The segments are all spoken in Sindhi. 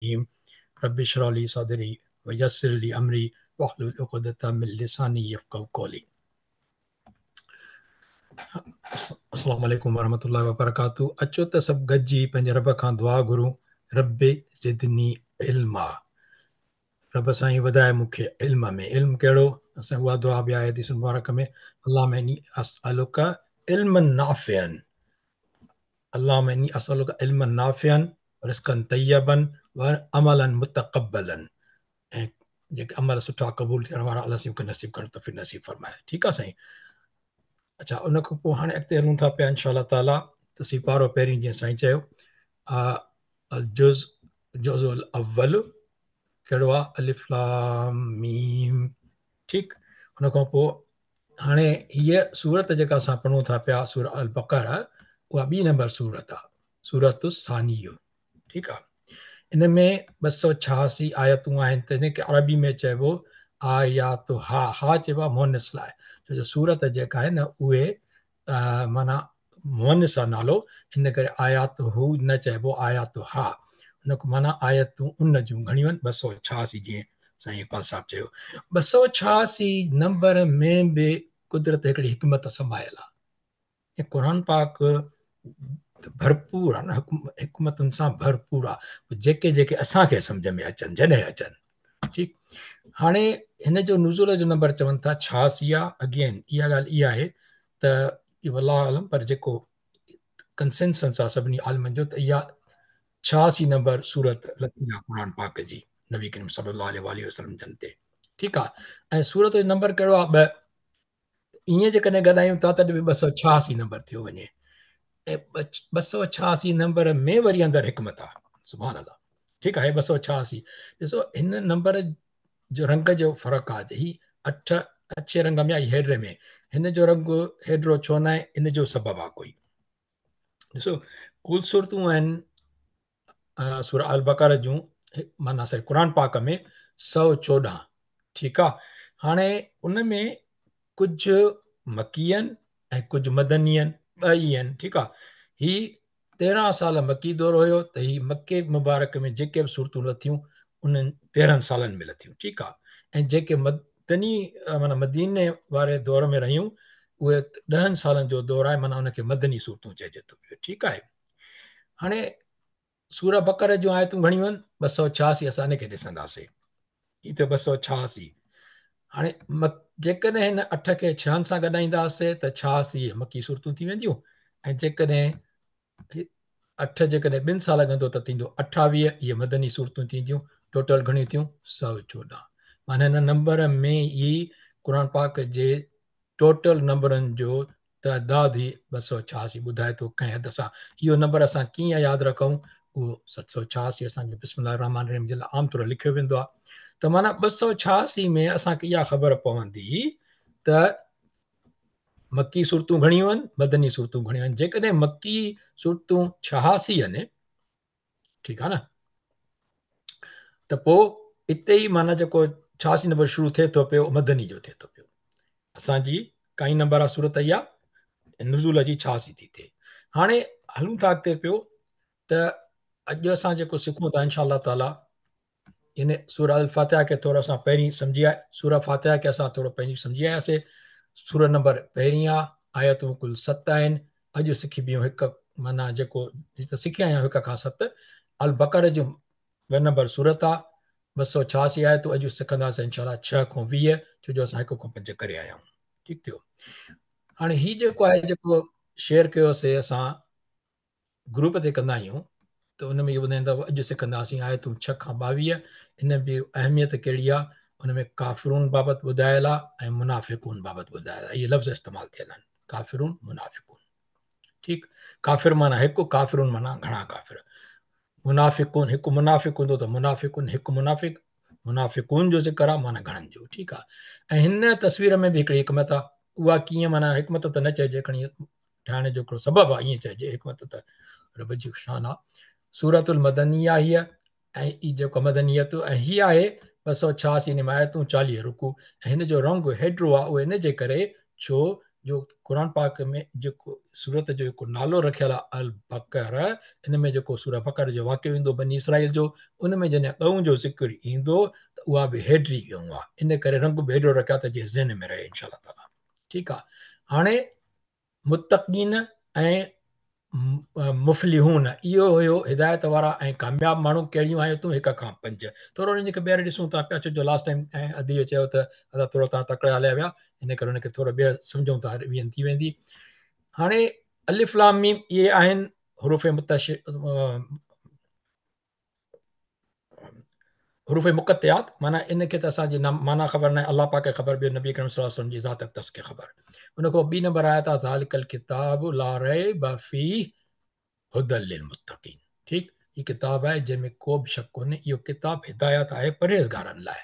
الرحيم رب اشرح لي صدري ويسر لي امري واحلل عقدة من لساني يفقهوا قولي. السلام عليڪم ورحمة الله وبرڪاته. اچو ته سڀ گڏجي پنهنجي رب کان دعا گهرون، رب زدني علما، رب سائين وڌائي مون کي علم ۾. علم ڪهڙو؟ اسان اها دعا به آهي حديث مبارڪ ۾، اللهم اني اسالک علما نافعا، اللهم اني اسالک علما نافعا رزقا طيبا وعملا متقبلا، ۽ جيڪي عمل سٺا قبول ٿيڻ وارا الله سائين کي نصيب ڪرڻ توفيق نصيب فرمائي. ٺيڪ آ سائين. اچھا ان کان پوء هاڻي اڳتي هلون ٿا پيا انشاء الله تعالي ته سيپارو پهرين جيئن سائين چيو الجز جز الاول ڪهڙو آ؟ الف لام ميم. ٺيڪ، ان کان پوء هاڻي هيء سورت جيڪا اسان پڙهون ٿا پيا سورة البقره، اها ٻي نمبر سورت آ، سورت الثانيه. ٺيڪ آ، ان ۾ 286 آيتون آهن، ته هن کي عربي ۾ چئبو آيات ها، ها چئبو آ مؤنث لاء، ڇو جو سورت جيڪا آهي نه اهي معنيٰ مؤنث آ نالو، ان ڪري آيات هو نه چئبو، آيات ها، ان کان معنيٰ آيتون ان جون گهڻيون آهن، 286، جيئن سائين اقبال صاحب چيو. 286 نمبر ۾ به قدرت هڪڙي حڪمت سمايل آ. ۽ قرآن پاڪ ڀرپور آ نه، حڪمتن سان ڀرپور آ، جيڪي جيڪي اسان کي سمجھ ۾ اچن جڏهن اچن. ٺيڪ، هاڻي هن جو نزول جو نمبر چون ٿا 86 آ. اگين اها ڳالهه اها آهي ته والله اعلم، پر جيڪو ڪنسنسس آ سڀني عالمن جو ته اها 86 نمبر سورت لٿي آ قرآن پاڪ جي نبي ڪريم صلي الله عليه واٰله وسلم جن تي. ٺيڪ آ، ۽ سورت جو نمبر ڪهڙو آ؟ 2. ائين جيڪڏهن گڏايون ٿا تڏهن به 286 نمبر ٿيو وڃي، ۽ 286 نمبر ۾ وري اندر حڪمت آ. سبحان الله. ٺيڪ آهي، 286 ڏسو هن نمبر جو رنگ جو فرق آ، هي 8 اڇي رنگ ۾ آ، هي هيڊري ۾، هن جو رنگ هيڊرو ڇو نه آهي؟ ان جو سبب آ ڪوئي. ڏسو ڪل سورتون آهن سورة البقره جون، معنيٰ سوري قرآن پاڪ ۾ 114. ٺيڪ آ، هاڻي ان ۾ ڪجهه مڪي آهن ۽ ڪجهه مدني آهن، ٻه ئي آهن. ٺيڪ آ، هي 13 سال مڪي دور هيو ته هي مڪي مبارڪ ۾ جيڪي به سورتون لٿيون انهن 13 سالن ۾ لٿيون. ٺيڪ آ، ۽ جيڪي مدني معنيٰ مديني واري دور ۾ رهيون اهي 10 سالن جو دور آهي، معنيٰ ان کي مدني سورتون چئجي ٿو پيو. ٺيڪ آهي، هاڻي سورة بقره جون آيتون گهڻيون آهن؟ 286. اسان ان کي ڏسنداسين. هي ٿيو 286. هاڻي جيڪڏهن هن 8 کي 6 سان گڏائينداسين ته 86 مڪي سورتون ٿي وينديون، ۽ جيڪڏهن 8 جيڪڏهن 2 سال ڳندو ته ٿيندو 28، اهي مدني سورتون ٿينديون. ٽوٽل گهڻيون ٿيون؟ 114. معنيٰ هن نمبر ۾ ئي قرآن پاڪ جي ٽوٽل نمبرن جو تعداد ئي 286 ٻڌائي ٿو ڪنهن حد سان. اهو نمبر اسان ڪيئن ياد رکون؟ اهو 786 اسان جو بسم الله الرحمٰن الرحيم جي لاء عام طور لکيو ويندو آهي. ته معنيٰ 286 ۾ اسان کي اها خبر پوندي ته مڪي سورتون گهڻيون آهن، مدني سورتون گهڻيون آهن. جيڪڏهن مڪي سورتون 86 آهن، ٺيڪ آهي نه، ته پوء اتي ئي معنيٰ جيڪو 86 نمبر شروع ٿئي ٿو پيو مدني جو ٿئي ٿو پيو. اسان جي ڪائي نمبر آ سورت اها نزول جي 86 ٿي ٿئي. هاڻي هلون ٿا اڳتي پيو ته اڄ اسان جيڪو سکون ٿا انشاء الله تعالي، يعني سورة الفاتحه کي ٿورو اسان پهرين سمجهي آيا، سورة فاتحه کي اسان ٿورو پهرين سمجهي آياسي. سورة نمبر پهرين آ، آيتون ڪل 7 آهن. اڄ سکي بيون هڪ، معنيٰ جيڪو ته سکي آيا آهيون 1 کان 7. البقره جون 2 نمبر سورت آ، 286 آيتون اڄ سکنداسين انشاء الله 6 کان 20، ڇو جو اسان 1 کان 5 ڪري آيا آهيون. ٺيڪ ٿيو. هاڻي هي جيڪو آهي جيڪو شيئر ڪيوسي اسان گروپ تي ڪندا آهيون ته ان ۾ اهو ٻڌائيندا اڄ سکنداسين آيتون 6 کان 22، ان جي اهميت ڪهڙي آ، ان ۾ ڪافرون بابت ٻڌايل آ ۽ منافقون بابت ٻڌايل آ، اهي لفظ استعمال ٿيل آهن، ڪافرون منافقون. ٺيڪ، ڪافر معنيٰ هڪ، ڪافرون معنيٰ گهڻا ڪافر، منافقون هڪ منافق هوندو ته منافقون هڪ منافق، منافقون جو ذڪر آ معنيٰ گهڻن جو. ٺيڪ آ، ۽ هن تصوير ۾ به هڪڙي حڪمت آ، اها ڪيئن معنيٰ حڪمت ته نه چئجي، کڻي ٺاهڻ جو هڪڙو سبب آ ائين چئجي، حڪمت ته رب جي شان آ. سورة المدنيه هيء، ۽ هي جيڪو مدنيت ۽ هي آهي 286 نمايتون 40 رڪوع، ۽ هن جو رنگ هيڊرو آ، اهو ان جي ڪري ڇو جو قرآن پاڪ ۾ جيڪو سورت جو هڪ نالو رکيل آهي البقره، ان ۾ جيڪو سوره بقره جو واقعو ايندو بني اسرائيل جو، ان ۾ جڏهن ڳئون جو ذڪر ايندو ته اها به هيڊري ڳئون آهي، ان ڪري رنگ به هيڊرو رکيو آهي ته جيئن ذهن ۾ رهي انشاء الله تعالٰي. ٺيڪ آهي، هاڻي متقين ۽ مفلحون اهو هيو هدايت وارا ۽ ڪامياب ماڻهو. ڪهڙيون آيتون؟ 1 کان 5. ٿورو انهن کي ٻيهر ڏسون ٿا پيا، ڇو جو لاسٽ ٽائيم ۽ اديء چيو ته ادا ٿورو توهان تڪڙا هليا ويا، ان ڪري ان کي ٿورو ٻيهر سمجهون ٿا، ريويزن ٿي ويندي. هاڻي الف لام ميم اهي آهن حروف متش حروف مقطعات، معنيٰ ان کي ته اسان جي معنيٰ خبر ناهي، الله پاڪ کي خبر، ٻيو نبي اڪرم صلي الله عليه وسلم جي ذات اقدس کي خبر. ان کان ٻي نمبر آيت آهي ذالڪ الڪتاب لا ريب فيه هدى للمتقين. ٺيڪ، هي ڪتاب آهي جنهن ۾ ڪو به شڪ ڪونهي، اهو ڪتاب هدايت آهي پرهيزگارن لاء.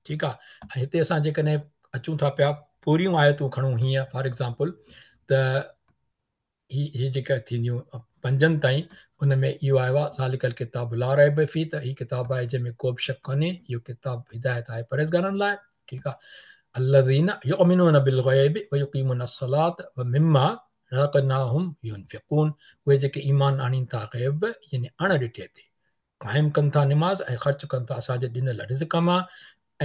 ٺيڪ آهي، ۽ هتي اسان جيڪڏهن اچون ٿا پيا پوريون آيتون کڻون هيئن فار ايگزامپل ته هي جيڪا ٿينديون پنجن تائين، ان ۾ اهو آيو آهي ذالڪ الڪتاب لا ريب فيه، ته هي ڪتاب آهي جنهن ۾ ڪو به شڪ ڪونهي، اهو ڪتاب هدايت آهي پرهيزگارن لاء. ٺيڪ آهي، الذين يؤمنون بالغيب ويقيمون الصلاة ومما رزقناهم ينفقون، اهي جيڪي ايمان آڻين ٿا غيب يعني اڻ ڏٺي تي، قائم ڪن ٿا نماز ۽ خرچ ڪن ٿا اسان جي ڏنل رزق مان،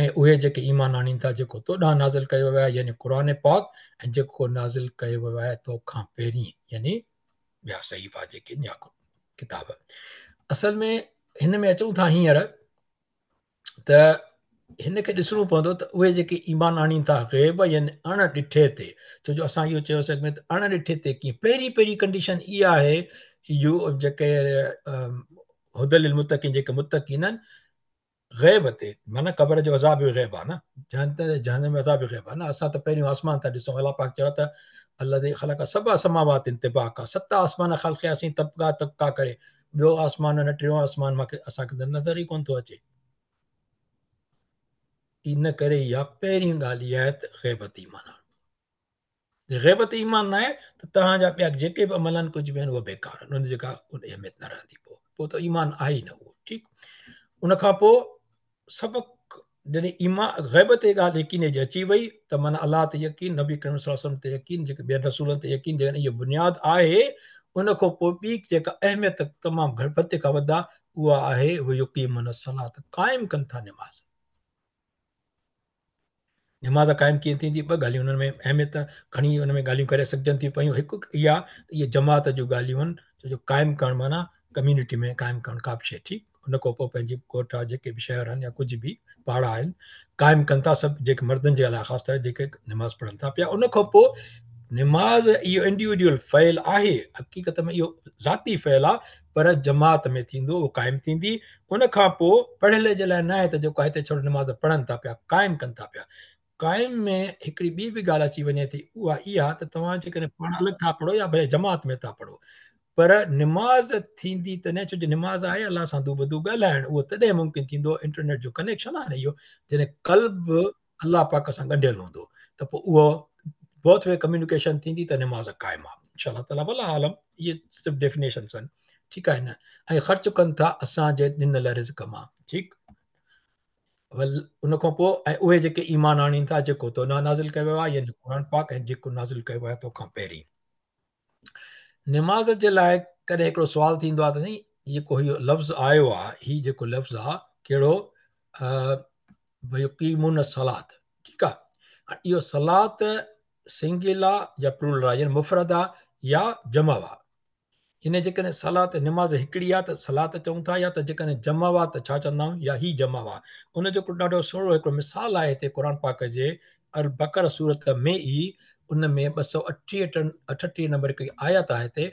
۽ اهي جيڪي ايمان آڻين ٿا جيڪو تو ڏانهن نازل ڪيو ويو آهي يعني قرآن پاڪ، ۽ جيڪو نازل ڪيو ويو آهي تو کان پهرين يعني ٻيا صحيفا جيڪي آهن يا ڪتاب. اصل ۾ هن ۾ اچون ٿا هينئر ته هن کي ڏسڻو پوندو ته اهي جيڪي ايمان آڻين ٿا غيب يعني اڻ ڏٺي تي، ڇو جو اسان اهو چيوسين اڳ ۾ ته اڻ ڏٺي تي ڪيئن، پهرين پهرين ڪنڊيشن اها آهي جو جيڪي هدى للمتقين جيڪي متقين آهن غيب تي، معنيٰ قبر جو عذاب به غيب آهي نه، جهنم جو عذاب به غيب آهي نه، اسان ته پهريون آسمان ٿا ڏسون، الله پاڪ چيو ته الذي خلق سبع سماوات طباقا، ست آسمان خلقياسين طبقا طبقا ڪري، ٻيو آسمان نه ٽيون آسمان مونکي اسان کي ته نظر ئي ڪونه ٿو اچي. ان ڪري اها پهرين ڳالهه اها آهي ته غيب تي ايمان آڻڻو. جي غيب تي ايمان نه آهي ته توهان جا ٻيا جيڪي به عمل آهن ڪجهه به آهن اهي بيڪار آهن، ان جي ڪا اهميت نه رهندي، پوء ته ايمان آهي ئي نه اهو. ٺيڪ، ان کان پوء سبق جڏهن ايمان غيب تي ڳالهه يقين جي اچي وئي ته معنيٰ الله تي يقين، نبي ڪريم صلي الله عليه وسلم تي يقين، جيڪي ٻين رسولن تي يقين، جيڪڏهن اهو بنياد آهي ان کان پوء ٻي جيڪا اهميت تمام گهڻ وڌ کان وڌ آهي اها آهي ويقيمون الصلاة، قائم ڪن ٿا نماز. نماز قائم ڪيئن ٿيندي؟ ٻه ڳالهيون انهن ۾ اهميت گهڻي ان ۾ ڳالهيون ڪري سگهجن ٿيون پيون. هڪ اها ته اهي جماعت جون ڳالهيون آهن، ڇو جو قائم ڪرڻ معنيٰ ڪميونٽي ۾ قائم ڪرڻ ڪا به شيء، ٺيڪ، ان کان پوء پنهنجي ڳوٺ آ جيڪي به شهر آهن يا ڪجهه به پاڙا آهن قائم ڪن ٿا سڀ، جيڪي مردن جي لاء خاص طرح جيڪي نماز پڙهن ٿا پيا. ان کان پوء نماز اهو انڊيوڊيول فعل آهي، حقيقت ۾ اهو ذاتي فعل آهي، پر جماعت ۾ ٿيندو اهو قائم ٿيندي. ان کان پوء پڙهيل جي لاء نه آهي ته جيڪو هتي ڇڙو نماز پڙهن ٿا پيا، قائم ڪن ٿا پيا. قائم ۾ هڪڙي ٻي به ڳالهه اچي وڃي ٿي، اها اها ته توهان جيڪڏهن پاڻ الڳ ٿا پڙهو يا ڀلي جماعت ۾ ٿا پڙهو، پر نماز ٿيندي تڏهن، ڇو جو نماز آهي الله سان دوبدو ڳالهائڻ، اهو تڏهن ممڪن ٿيندو، انٽرنيٽ جو ڪنيڪشن آهي نه اهو، جڏهن قلب الله پاڪ سان ڳنڍيل هوندو ته پوء اهو بوٿ وي ڪميونيڪيشن ٿيندي ته نماز قائم آهي انشاء الله تعالٰي. والله عالم، اهي صرف ڊيفينيشنس آهن، ٺيڪ آهي نه. ۽ خرچ ڪن ٿا اسان جي ڏنل رزق مان، ٺيڪ. ان کان پوء ۽ اهي جيڪي ايمان آڻين ٿا جيڪو تو ڏانهن نازل ڪيو ويو آهي يعني قرآن پاڪ ۽ جيڪو نازل ڪيو ويو آهي تو کان پهرين. نماز جي لاء ڪڏهن هڪڙو سوال ٿيندو آهي ته سائين جيڪو هي لفظ آيو آهي، هي جيڪو لفظ آهي ڪهڙو، ويقيمون الصلاة، ٺيڪ آهي، اهو صلات سنگل آهي يا پلورل آهي، يعني مفرد آهي يا جمع آهي؟ ان جيڪڏهن صلات نماز هڪڙي آهي ته صلات چئون ٿا، يا ته جيڪڏهن جمع آهي ته ڇا چوندا آهيون، يا هي جمع آهي. ان جو هڪڙو ڏاڍو سهڻو هڪڙو مثال آهي هتي قرآن پاڪ جي البقره سورت ۾ ئي، ان ۾ ٻه سؤ اٺٽيهه نمبر هڪڙي آيت آهي هتي،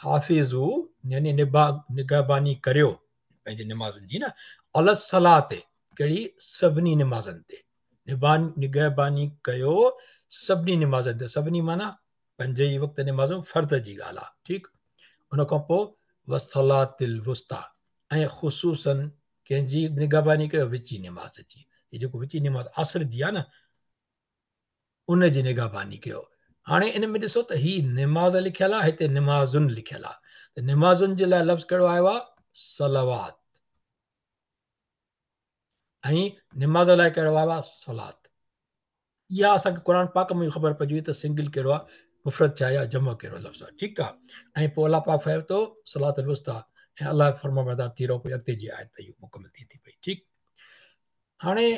حافظو يعني نگهباني ڪريو پنهنجي نمازن جي نه، علی الصلات ڪهڙي، سڀني نمازن تي نگهباني ڪيو سڀني نمازن تي، سڀني معنيٰ پنج ئي وقت نمازون فرض جي ڳالهه آهي، ٺيڪ. ان کان پوء والصلاة الوسطيٰ ۽ خصوصاً ڪنهن جي نگهباني ڪيو، وچين نماز جي، هي جيڪو وچين نماز عصر جي آهي نه، ان جي نگهباني ڪيو. هاڻي ان ۾ ڏسو ته هي نماز لکيل آهي، هتي نمازن لکيل آهي، ته نمازن جي لاء لفظ ڪهڙو آيو آهي؟ صلوات. ۽ نماز لاء ڪهڙو آيو آهي؟ صلات. اها اسان کي قرآن پاڪ ۾ خبر پئجي وئي ته سنگل ڪهڙو آهي، مفرد ڇا آهي يا جمع ڪهڙو لفظ آهي. ٺيڪ آهي. ۽ پوء الله پاڪ فرمائي ٿو صلات الوسطيٰ ۽ الله فرمانبردار ٿي رهو. پوء اڳتي جي آيت اهو مڪمل ٿي ٿي پئي. ٺيڪ. هاڻي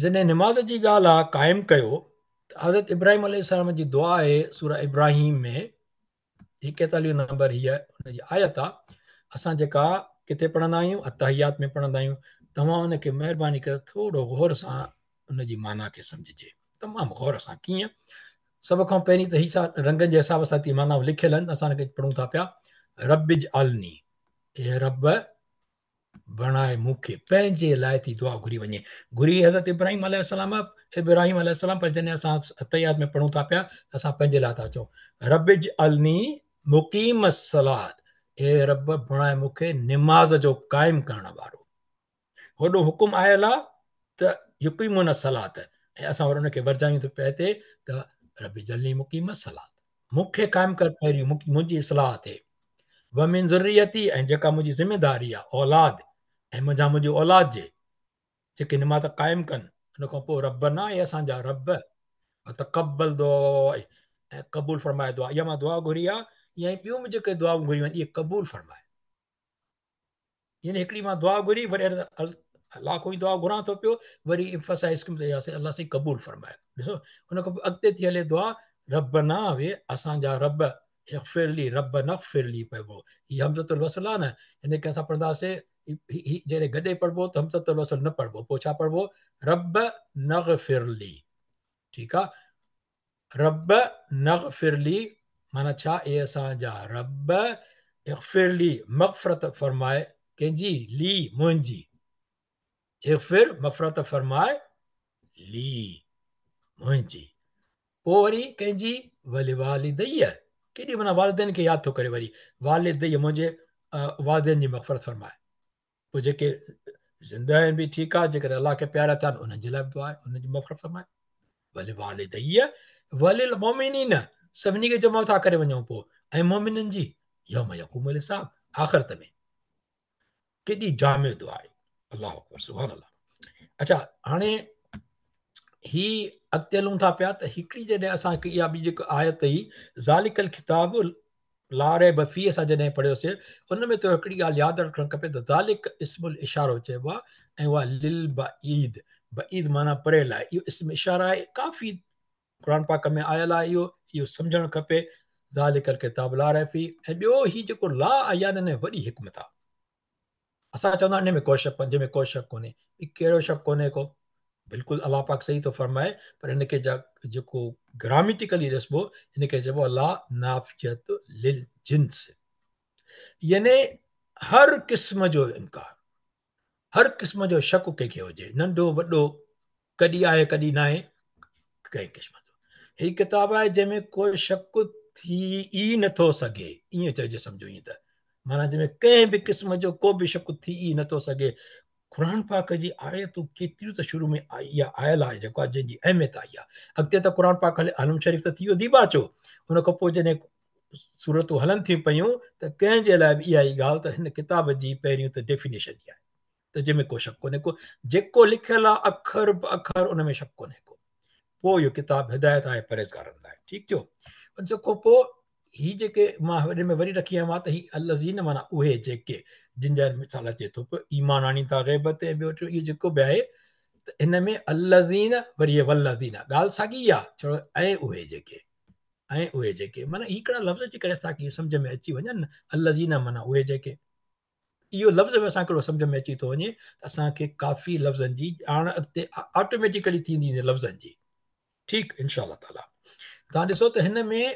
جڏهن نماز جي ڳالهه آ قائم ڪيو ته حضرت ابراهيم عليه السلام جي دعا آهي سورة ابراهيم ۾ 41 نمبر هيء ان جي آيت آ. اسان جيڪا ڪٿي پڙهندا آهيون؟ التحيات ۾ پڙهندا آهيون. توهان ان کي مهرباني ڪري ٿورو غور سان ان جي معنيٰ کي سمجهجي، تمام غور سان. ڪيئن؟ سڀ کان پهرين ته هي سا رنگن جي حساب سان ٿي معنيٰ لکيل آهن، اسان ان کي پڙهون ٿا پيا. رب اجعلني، اي رب بڻائي مون کي، پنهنجي لاء ٿي دعا گهري وڃي. گهري حضرت ابراهيم عليه السلام، ابراهيم عليه السلام، پر جڏهن اسان التحيات ۾ پڙهون ٿا پيا ته اسان پنهنجي لاء ٿا چئون رب اجعلني مقيم الصلاة، اي رب بڻائي مون کي نماز جو قائم ڪرڻ وارو. هوڏو حڪم آيل آ ته يقيمون الصلاة ۽ اسان وري ان کي ورجايون ٿا پيا هتي ته رب اجعلني مقيم الصلاة، مون کي قائم ڪر پهريون، منهنجي اصلاح ٿئي. ومن ذريتي ۽ جيڪا منهنجي ذميداري آ اولاد ۽ منجهان منهنجي اولاد جي جيڪي نماز قائم ڪن. ان کان پوء ربنا اي اسان جا رب وتقبل دعائي ۽ قبول فرمائي دعا. اها مان دعا گهري آ يا ٻيون به جيڪي دعائون گهريون آهن اهي قبول فرمائي. يعني هڪڙي مان دعا گهري وري الله کان ئي دعا گهران ٿو پيو، وري امفسائز ڪيم ته يا سائين الله سائين قبول فرمائي. ڏسو ان کان پوء اڳتي ٿي هلي دعا ربنا وي اسان جا رب اغفر لي ربنا اغفر لي پئبو. هي همزة الوصل آ نه، هن کي اسان پڙهنداسي هي جڏهن گڏي پڙهبو ته همزة الوصل نه پڙهبو، پوء ڇا پڙهبو؟ رب نغفر لي. ٺيڪ آ، رب نغفر لي معنيٰ ڇا؟ اي اسان جا رب اغفر لي مغفرت فرماء، ڪنهن جي؟ لي منهنجي، اغفر مغفرت فرماء، لي منهنجي، پوء وري ڪنهن جي؟ ولوالدي، ڪيڏي معنيٰ والدين کي ياد ٿو ڪري، وري والدي منهنجي والدين جي مغفرت فرماء. پوء جيڪي زنده آهن به ٺيڪ آهي، جيڪڏهن الله کي پيارا ٿيا آهن انهن جي لاء به دعا آهي انهن جي مغفرت فرمائي. ولوالدي وللمؤمنين سڀني کي جمع ٿا ڪري وڃون پوء ۽ مؤمنن جي يوم يقوم الحساب آخرت ۾. ڪيڏي جامع دعا آهي. الله اڪبر سبحان الله. اچھا هاڻي هي اڳتي هلون ٿا پيا ته هڪڙي جڏهن اسان کي اها ٻي جيڪا آيت هئي ذالڪ الڪتاب لا ريب فيه اسان جڏهن پڙهيوسي ان ۾ ته هڪڙي ڳالهه ياد رکڻ کپي ته ذالڪ اسم الاشارو چئبو آهي ۽ اها للبعيد، بعيد معنيٰ پري لاء، اهو اسم اشاره آهي، ڪافي قرآن پاڪ ۾ آيل آهي، اهو سمجهڻ کپي ذالڪ الڪتاب لا ريب فيه. ۽ ٻيو هي جيڪو لا آئي آهي ان ۾ وڏي حڪمت آهي. اسان چوندا آهيون ان ۾ ڪو شڪ ڪونهي، جنهن ۾ ڪو شڪ ڪونهي، هي ڪهڙو شڪ ڪونهي ڪو، بلڪل الله پاڪ صحيح ٿو فرمائي، پر ان کي جيڪو گراميٽيڪلي ڏسبو ان کي چئبو لا نافيت للجنس، يعني هر قسم جو انڪار، هر قسم جو شڪ ڪنهن کي هجي، ننڍو وڏو، ڪڏهن آهي ڪڏهن ناهي، ڪنهن قسم جو هي ڪتاب آهي جنهن ۾ ڪو شڪ ٿي ئي نٿو سگهي، ائين چئجي سمجهو ائين ته معنيٰ جنهن ۾ ڪنهن به قسم جو ڪو به شڪ ٿي ئي نٿو سگهي. قرآن پاڪ جي آيتون ڪيتريون ته شروع ۾ اها آيل آهي جيڪو آهي جنهن جي اهميت آئي آهي. اڳتي ته قرآن پاڪ هلي عالم شريف ته ٿي ويو ديباچو، ان کان پوء جڏهن سورتون هلن ٿيون پيون ته ڪنهن جي لاء به اها ئي ڳالهه ته هن ڪتاب جي پهريون ته ڊيفينيشن اها آهي ته جنهن ۾ ڪو شڪ ڪونهي ڪو، جيڪو لکيل آهي اکر به اکر ان ۾ شڪ ڪونهي ڪو، پوء اهو ڪتاب هدايت آهي پرهيزگارن لاء. ٺيڪ ٿيو. ان کان پوء هي جيڪي مان هن ۾ وري رکي آيو آهيان ته هي الذين معنيٰ اهي جيڪي جن جا مثال اچي ٿو پيو ايمان آڻين ٿا غيب تي ٻيو ٽيون اهو جيڪو به آهي ته هن ۾ الذين وري هي والذين ڳالهه ساڳي آهي ڇڙو ۽ اهي جيڪي ۽ اهي جيڪي معنيٰ هي هڪڙا لفظ جيڪڏهن اسان کي سمجهه ۾ اچي وڃن الذين معنيٰ اهي جيڪي اهو لفظ به اسان کي سمجهه ۾ اچي ٿو وڃي ته اسان کي ڪافي لفظن جي ڄاڻ اڳتي آٽوميٽيڪلي ٿيندي ايندي لفظن جي. ٺيڪ انشاء الله تعالي تان ڏسو ته هن ۾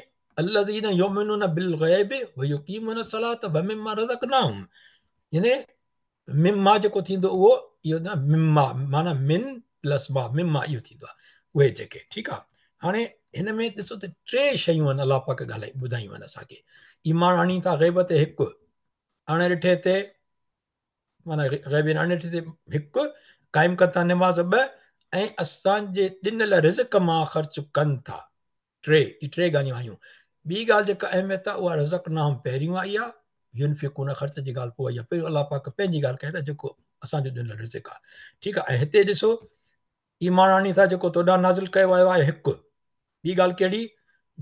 الذين يؤمنون بالغيب ويقيمون الصلاه ومما رزقناهم يعني مما جيڪو ٿيندو اهو اهو نه مما معنی من پلس ما مما اهو ٿيندو آهي اهي جيڪي ٺيڪ آهي. هاڻي هن ۾ ڏسو ته ٽي شيون آهن الله پاڪ ڳالهائي ٻڌايون آهن اسان کي. ايمان آڻين ٿا غيب تي هڪ، اڻ ڏٺي تي معنيٰ غيب يعني اڻ ڏٺي تي هڪ، قائم ڪن ٿا نماز ٻه، ۽ اسان جي ڏنل رزق مان خرچ ڪن ٿا ٽي. هي ٽي ڳالهيون آيون. ٻي ڳالهه جيڪا اهميت آهي اها رزقناهم پهريون آئي آهي، ينفقون خرچ جي ڳالهه پوء آئي آهي. پهريون الله پاڪ پنهنجي ڳالهه ڪئي ته جيڪو اسان جو ڏنل رزق آهي. ٺيڪ آهي. ۽ هتي ڏسو ايمان آڻين ٿا جيڪو تو ڏانهن نازل ڪيو ويو آهي هڪ، ٻي ڳالهه ڪهڙي؟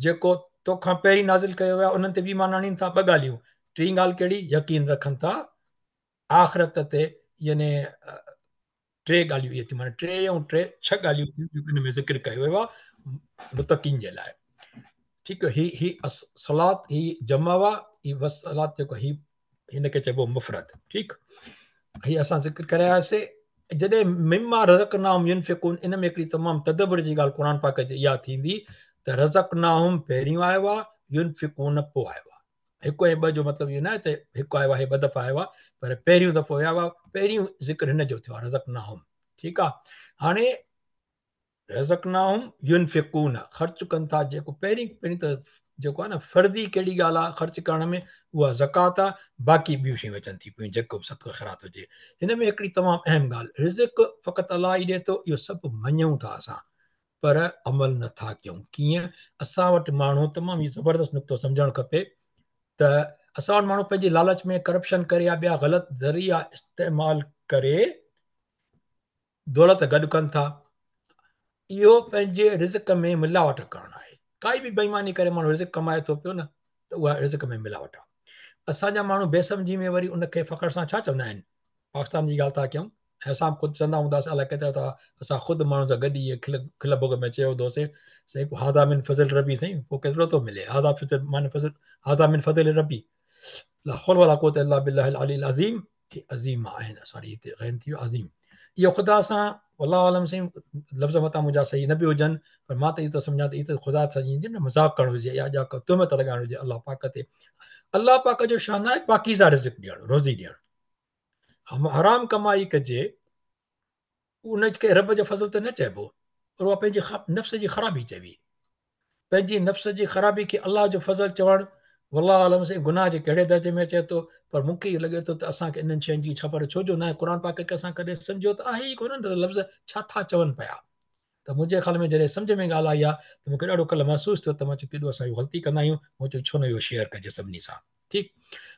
جيڪو توکان پهرين نازل ڪيو ويو آهي انهن تي به ايمان آڻين ٿا، ٻه ڳالهيون. ٽين ڳالهه ڪهڙي؟ يقين رکن ٿا آخرت تي، يعني ٽي ڳالهيون اهي ٿيون، معنيٰ ٽي ۽ ٽي ڇهه ڳالهيون ٿيون جيڪو ان ۾ ذڪر ڪيو ويو آهي متقين جي لاء. ٺيڪ، هي هي صلات هي جمع آهي، هي وصلات جيڪو هي هن کي چئبو مفرد. ٺيڪ، هي اسان ذڪر ڪري آياسي. جڏهن مما رزقناهم ينفقون، ان ۾ هڪڙي تمام تدبر جي ڳالهه قرآن پاڪ جي اها ٿيندي ته رزقناهم پهريون آيو آهي، ينفقون پوء آيو آهي. هڪ ۽ ٻه جو مطلب اهو نه آهي ته هڪ آيو آهي ٻه دفعا آيو آهي، پر پهريون دفعو آيو آهي، پهريون ذڪر هن جو ٿيو آهي رزقناهم. ٺيڪ آهي، هاڻي رزقناهم ينفقون خرچ ڪن ٿا، جيڪو پهرين پهرين ته جيڪو آهي نه فرضي ڪهڙي ڳالهه آهي خرچ ڪرڻ ۾ اها زڪوات آهي، باقي ٻيون شيون اچن ٿي پيون جيڪو به صدقو خيرات هجي. هن ۾ هڪڙي تمام اهم ڳالهه، رزق فقط الله ئي ڏئي ٿو، اهو سڀ مڃون ٿا اسان، پر عمل نٿا ڪيون. ڪيئن؟ اسان وٽ ماڻهو تمام هي زبردست نقطو سمجهڻ کپي ته اسان وٽ ماڻهو پنهنجي لالچ ۾ ڪرپشن ڪري يا ٻيا غلط ذريعا استعمال ڪري دولت گڏ ڪن ٿا. اهو پنهنجي رزق ۾ ملاوٽ ڪرڻ آهي. ڪائي به بيماني ڪري ماڻهو رزق ڪمائي ٿو پيو نه ته اها رزق ۾ ملاوٽ آهي. اسان جا ماڻهو بي سمجهي ۾ وري ان کي فخر سان ڇا چوندا آهن؟ پاڪستان جي ڳالهه ٿا ڪيون ۽ اسان به خود چوندا هونداسين الائي ڪيترا دفعا اسان خود ماڻهن سان گڏ اهي کل کل ڀوڳ ۾ چيو هوندوسين سائين پوء هذا من فضل ربي سائين پوء ڪيترو ٿو ملي هذا فضل معنی فضل هذا من فضل ربي لا حول ولا قوت الا بالله العلي العظيم. هي عظيم آهن، سوري هتي غين ٿي ويو عظيم. اهو خدا سان والله عالم سائين لفظ متان منهنجا صحيح نه به هجن پر مان ته اهو ٿو سمجهان ته هي ته خدا سائين جي نه مذاق ڪرڻ هجي يا جا تهمت لڳائڻ هجي الله پاڪ تي. الله پاڪ جو شان آهي پاڪيزه رزق ڏيڻ، روزي ڏيڻ. حرام ڪمائي ڪجي ان کي رب جو فضل ته نه چئبو پر اها پنهنجي نفس جي خرابي چئبي. پنهنجي نفس جي خرابي کي الله جو فضل چوڻ والله عالم سائين گناهه جي ڪهڙي درجي ۾ اچي ٿو، پر مون کي اهو لڳي ٿو ته اسان کي انهن شين جي خبر ڇو جو ناهي. قرآن پاڪ کي اسان ڪڏهن سمجهيو ته آهي ئي ڪونه ته لفظ ڇا ٿا چون پيا. ته منهنجي خيال ۾ جڏهن سمجهه ۾ ڳالهه آئي آهي ته مون کي ڏاڍو ڪلهه محسوس ٿيو ته مان چيو ڪيڏو اسان اهو غلطي ڪندا آهيون، مون چيو ڇو نه اهو شيئر ڪجي سڀني سان. ٺيڪ،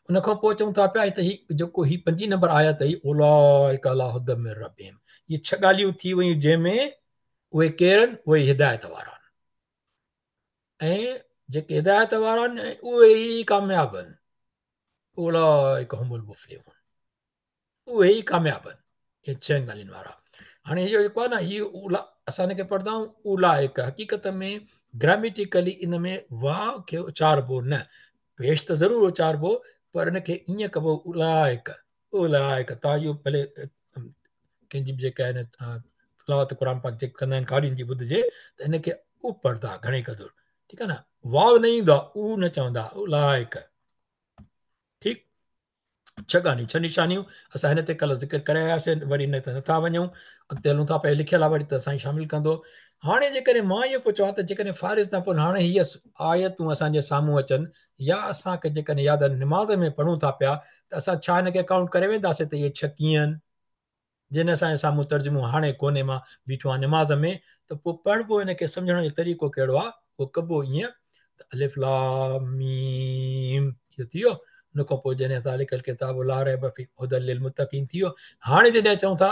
ان کان پوء چئون ٿا پيا ته هي جيڪو هي پنجين نمبر آيت هئي اولئڪ علي هدي من ربهم، اهي ڇهه ڳالهيون ٿي ويون جنهن ۾ اهي ڪير آهن؟ اهي هدايت وارا آهن ۽ جيڪي هدايت وارا آهن اهي ئي ڪامياب آهن. اولئڪ هم المفلحون، اهي ئي ڪامياب آهن اهي ڇهن ڳالهين وارا. هاڻي اهو جيڪو آهي نه هي اولا اسان هن کي پڙهندا آهيون اولئڪ، حقيقت ۾ گراميٽيڪلي ان ۾ واو کي اچاربو نه، پيش ته ضرور اچاربو پر ان کي ائين ڪبو اولئڪ اولئڪ. تان اهو ڀلي ڪنهن جي به جيڪا آهن تلاوت قرآن پاڪ جيڪي ڪندا آهن قارين جي ٻڌجي ته ان کي او پڙهندا گهڻي قدر. ٺيڪ آهي نه، واو نه ايندو آهي، او نه چوندا اولئڪ. ٺيڪ، ڇهه ڳالهيون ڇهه نشانيون اسان هن تي ڪلهه ذڪر ڪري آياسين، وري هن تي نٿا وڃون، اڳتي هلون ٿا پيا. لکيل آهي وري ته سائين شامل ڪندو. هاڻي جيڪڏهن مان اهو پڇان ته جيڪڏهن فارغ تان پوء هاڻي هي آيتون اسان جي سامهون اچن يا اسان کي جيڪڏهن ياد نماز ۾ پڙهون ٿا پيا ته اسان ڇا هن کي ڪائونٽ ڪري وينداسين ته اهي ڇهه ڪيئن آهن؟ جن اسان جي سامهون ترجمو هاڻي ڪونهي، مان بيٺو آهيان نماز ۾ ته پوء پڙهبو هن کي سمجهڻ جو طريقو ڪهڙو آهي؟ اهو ڪبو ائين ته الف لام ميم اهو ٿي ويو، ان کان پوء جڏهن ذالڪ الڪتاب لا ريب فيه هدي للمتقين ٿي ويو. هاڻي جڏهن چئون ٿا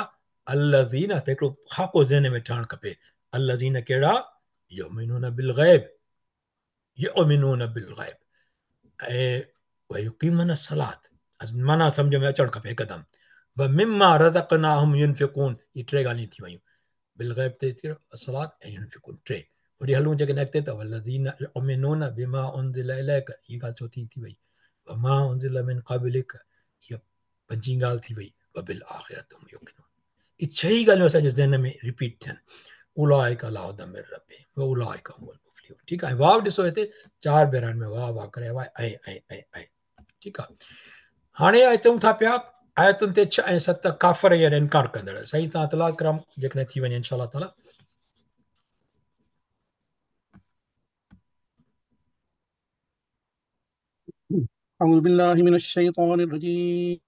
الذين ته هڪڙو خاڪو ذهن ۾ ٺهڻ کپي، الذين ڪهڙا؟ يؤمنون بالغيب، يؤمنون بالغيب ۽ ويقيمون الصلاة، معنيٰ سمجھ ۾ اچڻ کپي هڪدم. ومما رزقناهم ينفقون، هي ٽي ڳالهيون ٿي ويون، بالغيب تي ٿي الصلاة ۽ ينفقون ٽي. وري هلون جيڪڏهن اڳتي ته والذين يؤمنون بما انزل اليك، هي ڳالهه چوٿين ٿي وئي. وما انزل من قبلك، هي پنجين ڳالهه ٿي وئي. وبالآخرة هم يوقنون، اهي ڇهه ئي ڳالهيون اسان جي ذهن ۾ رپيٽ ٿين. اولئڪ علي هدي من ربهم واولئڪ هم المفلحون. ٺيڪ آهي، واو ڏسو هتي چار ڀيرا هن ۾ واو واو ڪري آيو آهي ۽ ۽ ۽ ۽. ٺيڪ آهي، هاڻي اچون ٿا پيا آيتن تي 6 ۽ 7 ڪافر يعني انڪار ڪندڙ. سائين تان تلاوت ڪرام جيڪڏهن ٿي وڃي انشاء الله تعالي. اعوذ بالله من الشيطان الرجيم.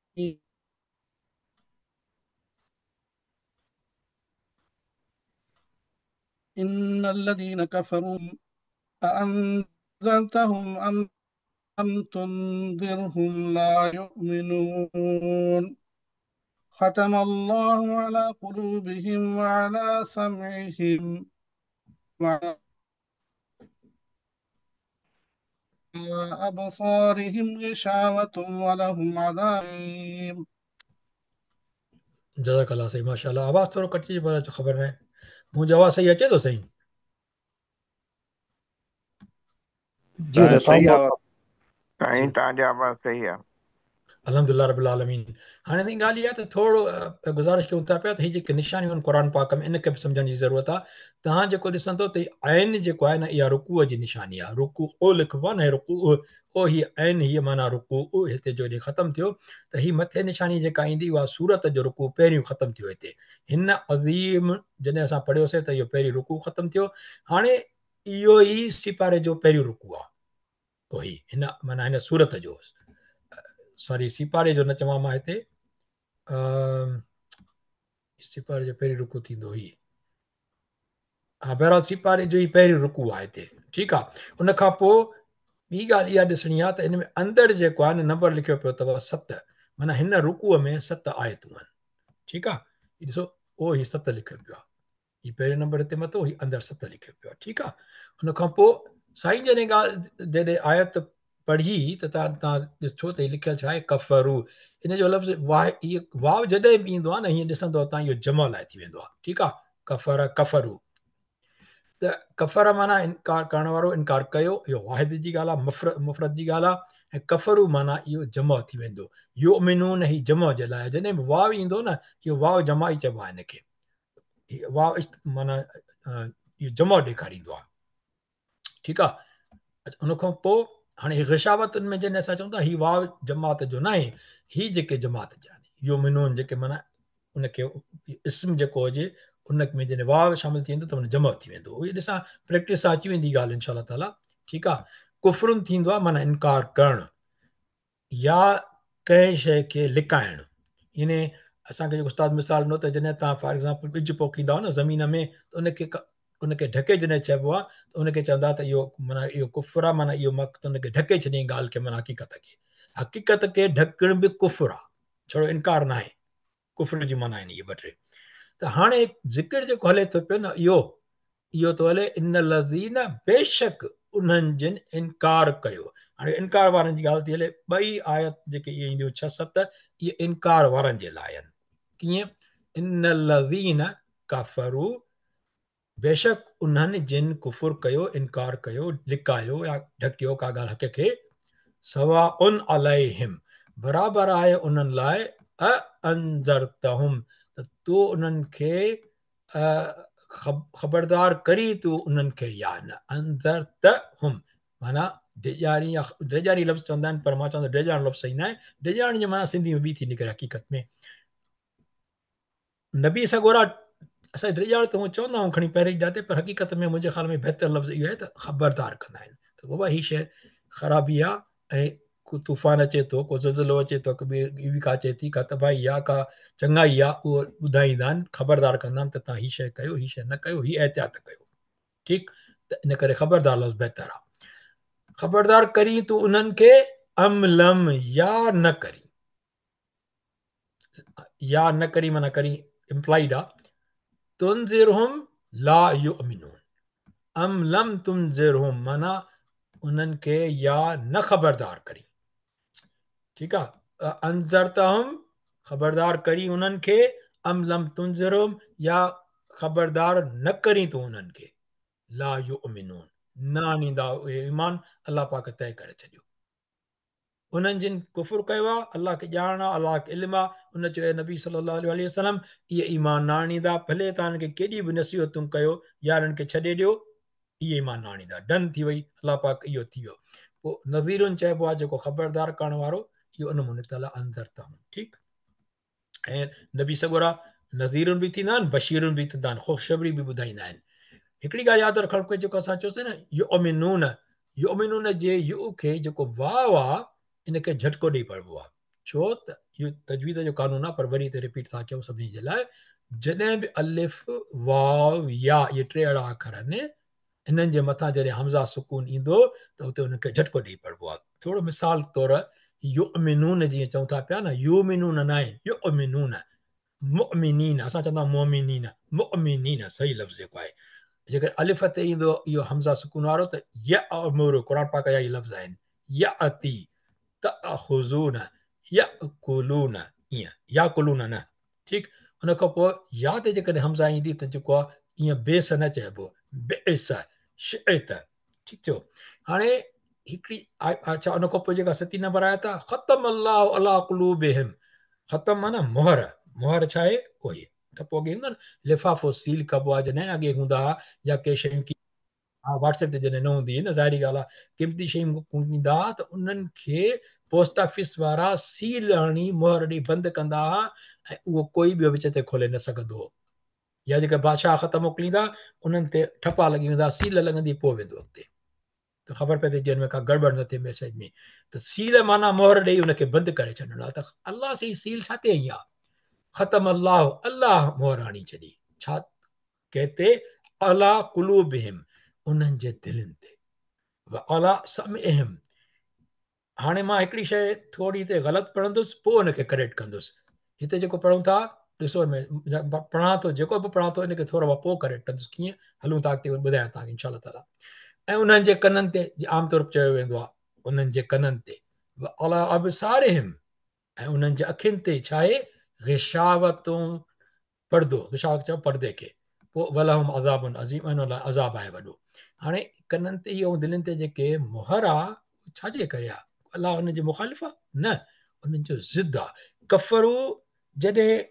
إن الذين كفروا أأنذرتهم أم لم تنذرهم لا يؤمنون. ختم الله على قلوبهم وعلى سمعهم وعلى أبصارهم غشاوة ولهم عذاب عظيم. جزاڪ الله سائين ماشاءالله. آواز ٿورو ڪٽجي پر خبر ناهي، منهنجو آواز صحيح اچي ٿو سائين؟ جي صحيح آواز سائين، توهان جو آواز صحيح آهي. الحمدلله رب العالمين. هاڻي سائين ڳالهه اها آهي ته ٿورو گذارش ڪيون ٿا پيا ته هي جيڪي نشانيون آهن قرآن پاڪ ۾ ان کي به سمجهڻ جي ضرورت آهي. توهان جيڪو ڏسندو ته هي عين جيڪو آهي نه اها رڪوع جي نشاني آهي. رڪوع لکبو آهي نه، هي رڪوع او هي عين هي معنيٰ رڪوع هتي جو ڏينهن ختم ٿيو ته هي مٿي نشاني جيڪا ايندي اها سورت جو رڪوع پهريون ختم ٿيو. هتي هن عظيم جڏهن اسان پڙهيوسين ته اهو پهريون رڪوع ختم ٿيو. هاڻي اهو ئي سيپاري جو پهريون رڪوع آهي. پوء هي هن معنيٰ هن سورت جو، سوري سيپاري جو نه چوان مان هتي، سيپاري جو پهريون رڪوع ٿيندو هي، ها بهرحال سيپاري جو ئي پهريون رڪوع آهي هتي، ٺيڪ آهي. ان کان پوء ٻي ڳالهه اها ڏسڻي آهي ته ان ۾ اندر جيڪو آهي نه نمبر لکيو پيو اٿو 7، معنيٰ هن رڪوع ۾ 7 آيتون آهن، ٺيڪ آهي. هي ڏسو او هي 7 لکيو پيو آهي، هي پهريون نمبر هتي مٿو هي اندر 7 لکيو پيو آهي، ٺيڪ آهي. ان کان پوء سائين جڏهن ڳالهه جڏهن آيت پڙهي ته تان ڏسو ته هي لکيل ڇا آهي، ڪفرو. ان جو لفظ واء، هي واو جڏهن به ايندو آهي نه هيئن ڏسندو تان اهو جمع لاء ٿي ويندو آهي، ٺيڪ آهي. ڪفر ڪفرو ته ڪفر معنيٰ انڪار ڪرڻ وارو، انڪار ڪيو، اهو واحد جي ڳالهه آهي، مفرد جي ڳالهه آهي. ۽ ڪفرو معنيٰ اهو جمع ٿي ويندو. يؤمنون هي جمع جي لاء، جڏهن به واو ايندو نه اهو واو جمع ئي چئبو آهي هن کي، واو معنيٰ اهو جمع ڏيکاريندو آهي، ٺيڪ آهي. ان کان پوء هاڻي هي غشاوتن ۾ جڏهن اسان چئون ٿا هي واو جماعت جو ناهي، هي جيڪي جماعت جا آهن يؤمنون جيڪي معنيٰ ان کي اسم جيڪو هجي ان ۾ جڏهن واو شامل ٿي ويندو ته ان جمع ٿي ويندو. اهي ڏسان پريڪٽس سان اچي ويندي ڳالهه انشاء الله تعاليٰ، ٺيڪ آهي. ڪفرن ٿيندو آهي معنيٰ انڪار ڪرڻ يا ڪنهن شيء کي لڪائڻ. يعني اسان کي جيڪو استاد مثال ڏنو ته جڏهن توهان فار ايگزامپل ٻج پوکيندا آهيو نه زمين ۾ ته ان کي ڍڪي جڏهن چئبو آهي ته ان کي چوندا ته اهو معنيٰ اهو ڪفر آهي، معنيٰ اهو مقت ان کي ڍڪي ڇڏيائين ڳالهه کي، معنيٰ حقيقت کي. حقيقت کي ڍڪڻ به ڪفر آهي، ڇڙو انڪار ناهي. ڪفر جي معنيٰ آهن اهي ٻه ٽي. ته هاڻي ذڪر جيڪو هلي ٿو پيو نه اهو اهو ٿو هلي ان الذين بيشڪ انهن جن انڪار ڪيو. هاڻي انڪار وارن جي ڳالهه ٿي هلي، ٻئي آيت جيڪي اهي اينديون 6 7 اهي انڪار وارن جي لاء آهن. ڪيئن؟ ان الذين ڪفروا بيشڪ انهن جن ڪفر ڪيو، انڪار ڪيو، لڪايو يا ڍڪيو ڪا ڳالهه حق کي، سواء عليهم برابر آهي انهن لاء، اانذرتهم ته تو انهن کي خبردار ڪرين تون انهن کي يا نه. انذرتهم معنيٰ ڊيڄاري يا ڊيڄاري لفظ چوندا آهن، پر مان چوان ٿو ڊيڄارڻ لفظ صحيح ناهي، ڊيڄارڻ جي معنيٰ سنڌي ۾ ٻي ٿي نڪري حقيقت ۾. نبي سڳورا اسان ڊيڄارڻ ته هونء چوندا آهيون کڻي پهرين جاء تي، پر حقيقت ۾ منهنجي خيال ۾ بهتر لفظ اهو آهي ته خبردار ڪندا آهن ته بابا هي شيء خرابي آهي ۽ ڪو طوفان اچي ٿو، ڪو زلزلو اچي ٿو، ڪو ٻي ڪا اچي ٿي، ڪا تباهي آهي، ڪا چڱائي آهي، اهو ٻڌائيندا آهن، خبردار ڪندا آهن ته توهان هي شيء ڪيو، هي شيء نه ڪيو، هي احتياط ڪيو، ٺيڪ. ته ان ڪري خبردار لفظ بهتر آهي. خبردار ڪرين تون انهن کي ام لم يا نه ڪرين، يا نه ڪرين معنيٰ ڪرين امپلائيڊ آ، تنذرهم لا يؤمنون، ام لم تنذرهم معنيٰ انهن کي يا نه خبردار ڪرين، ٺيڪ آ، انذرتهم خبردار ڪرين انهن کي، ام لم تنذرهم يا خبردار نه ڪرين تون انهن کي، لا يؤمنون نه آڻيندا اهي ايمان، الله پاڪ طئي ڪري ڇڏيو. انهن جن ڪفر ڪيو آهي، الله کي ڄاڻ آهي، الله کي علم آهي، ان چيو اي نبي صلي الله عليه وسلم اهي ايمان نه آڻيندا، ڀلي توهان انهن کي ڪيڏي به نصيحتون ڪيو يا انهن کي ڇڏي ڏيو، اهي ايمان نه آڻيندا. ڊن ٿي وئي، الله پاڪ اهو ٿي ويو. پوء نذيرن چئبو آهي جيڪو خبردار ڪرڻ وارو، اهو ان نموني تعاليٰ انذرتهم، ٺيڪ. ۽ نبي سڳورا نذيرن به ٿيندا آهن، بشيرن به ٿيندا آهن، خوشخبري به ٻڌائيندا آهن. هڪڙي ڳالهه ياد رکڻ کپي جيڪو اسان چيوسين نه يؤمنون، يؤمنون جي يؤ کي جيڪو واو آ ان کي جهٽڪو ڏئي پڙهبو آ، ڇو ته اهو تجويد جو قانون آ، پر وري هتي رپيٽ ٿا ڪيون سڀني جي لاء، جڏهن به الف واو يا اهي ٽي اهڙا اکر آهن انهن جي مٿان جڏهن همزه سڪون ايندو ته اتي انهن کي جهٽڪو ڏئي پڙهبو آهي. ٿورو مثال طور يؤمنون جيئن چئون ٿا پيا نه، يؤمنون ناهي، يؤمنون. मुअमिनीन असां चवंदा आहियूं मुअमिनीन मुअमिनीन सही लफ़्ज़ जेको आहे। जेकॾहिं अलिफ ते ईंदो इहो हमज़ा सुकून वारो त यअमुरु, क़ुरान पाक जा इहे लफ़्ज़ आहिनि। यअती, तअख़ुज़ून, यअकुलून, ईअं याकुलून न, ठीकु। उन खां पोइ या ते जेकॾहिं हमज़ा ईंदी त जेको आहे ईअं बेस न चइबो, बेस शिअत, ठीकु थियो। हाणे हिकिड़ी अच्छा, उन खां पोइ जेका सती नंबर आयत आहे, ख़तम अल्लाहु अला क़ुलूबिहिम, ख़तम माना मोहर, मोहर छा आहे? कोई ठपो अॻे ईंदो न, लिफ़ाफ़ो सील कबो आहे, जॾहिं अॻे हूंदा हुआ या के शयूं की, हा व्हाट्सएप ते जॾहिं न हूंदी हुई न, ज़ाहिरी ॻाल्हि आहे, क़ीमती शयूं ईंदा हुआ त उन्हनि खे पोस्ट ऑफिस वारा सील हणी मोहर ॾेई बंदि कंदा हुआ ऐं उहो कोई ॿियो विच ते खोले न सघंदो हो। या जेका बादशाह ख़त मोकिलींदा उन्हनि ते ठपा लॻी वेंदा, सील लॻंदी पोइ वेंदो अॻिते, त ख़बर पए थी जंहिं में का गड़बड़ न थिए मैसेज में। त सील माना मोहर ॾेई उनखे बंदि करे छॾणु आहे। त अलाह साईं सील छा ते हई आहे? ख़तम अल्लाह, अलाह मोहर हणी छॾी, छा कंहिं ते? अला क़ुलूबिहिम, उन्हनि जे दिलनि ते, व अला समइहिम। हाणे मां हिकिड़ी शइ थोरी हिते ग़लति पढ़ंदुसि, पोइ हुनखे करेक्ट कंदुसि। हिते जेको पढ़ूं था ॾिसो, में पढ़ां थो, जेको बि पढ़ां थो इनखे थोरो मां पोइ करेक्ट कंदुसि। कीअं हलूं था अॻिते ॿुधायां तव्हांखे इंशा ताला। ऐं उन्हनि जे कननि ते, आम तौर चयो वेंदो आहे उन्हनि जे कननि ते, व अला अबसारिहिम, ऐं उन्हनि जे अखियुनि ते छा आहे? ग़िशावतूं, पर्दो, ग़िशावत चओ पर्दे खे, पोइ वलहुम अज़ाबुन अज़ीम, ऐं उन लाइ अज़ाब आहे वॾो। हाणे कननि ते ऐं दिलनि ते जेके मोहर आहे, छाजे करे आहे? अलाह हुन जे मुखालिफ़ आहे? न, उन्हनि जो ज़िद आहे। कफ़रू, जॾहिं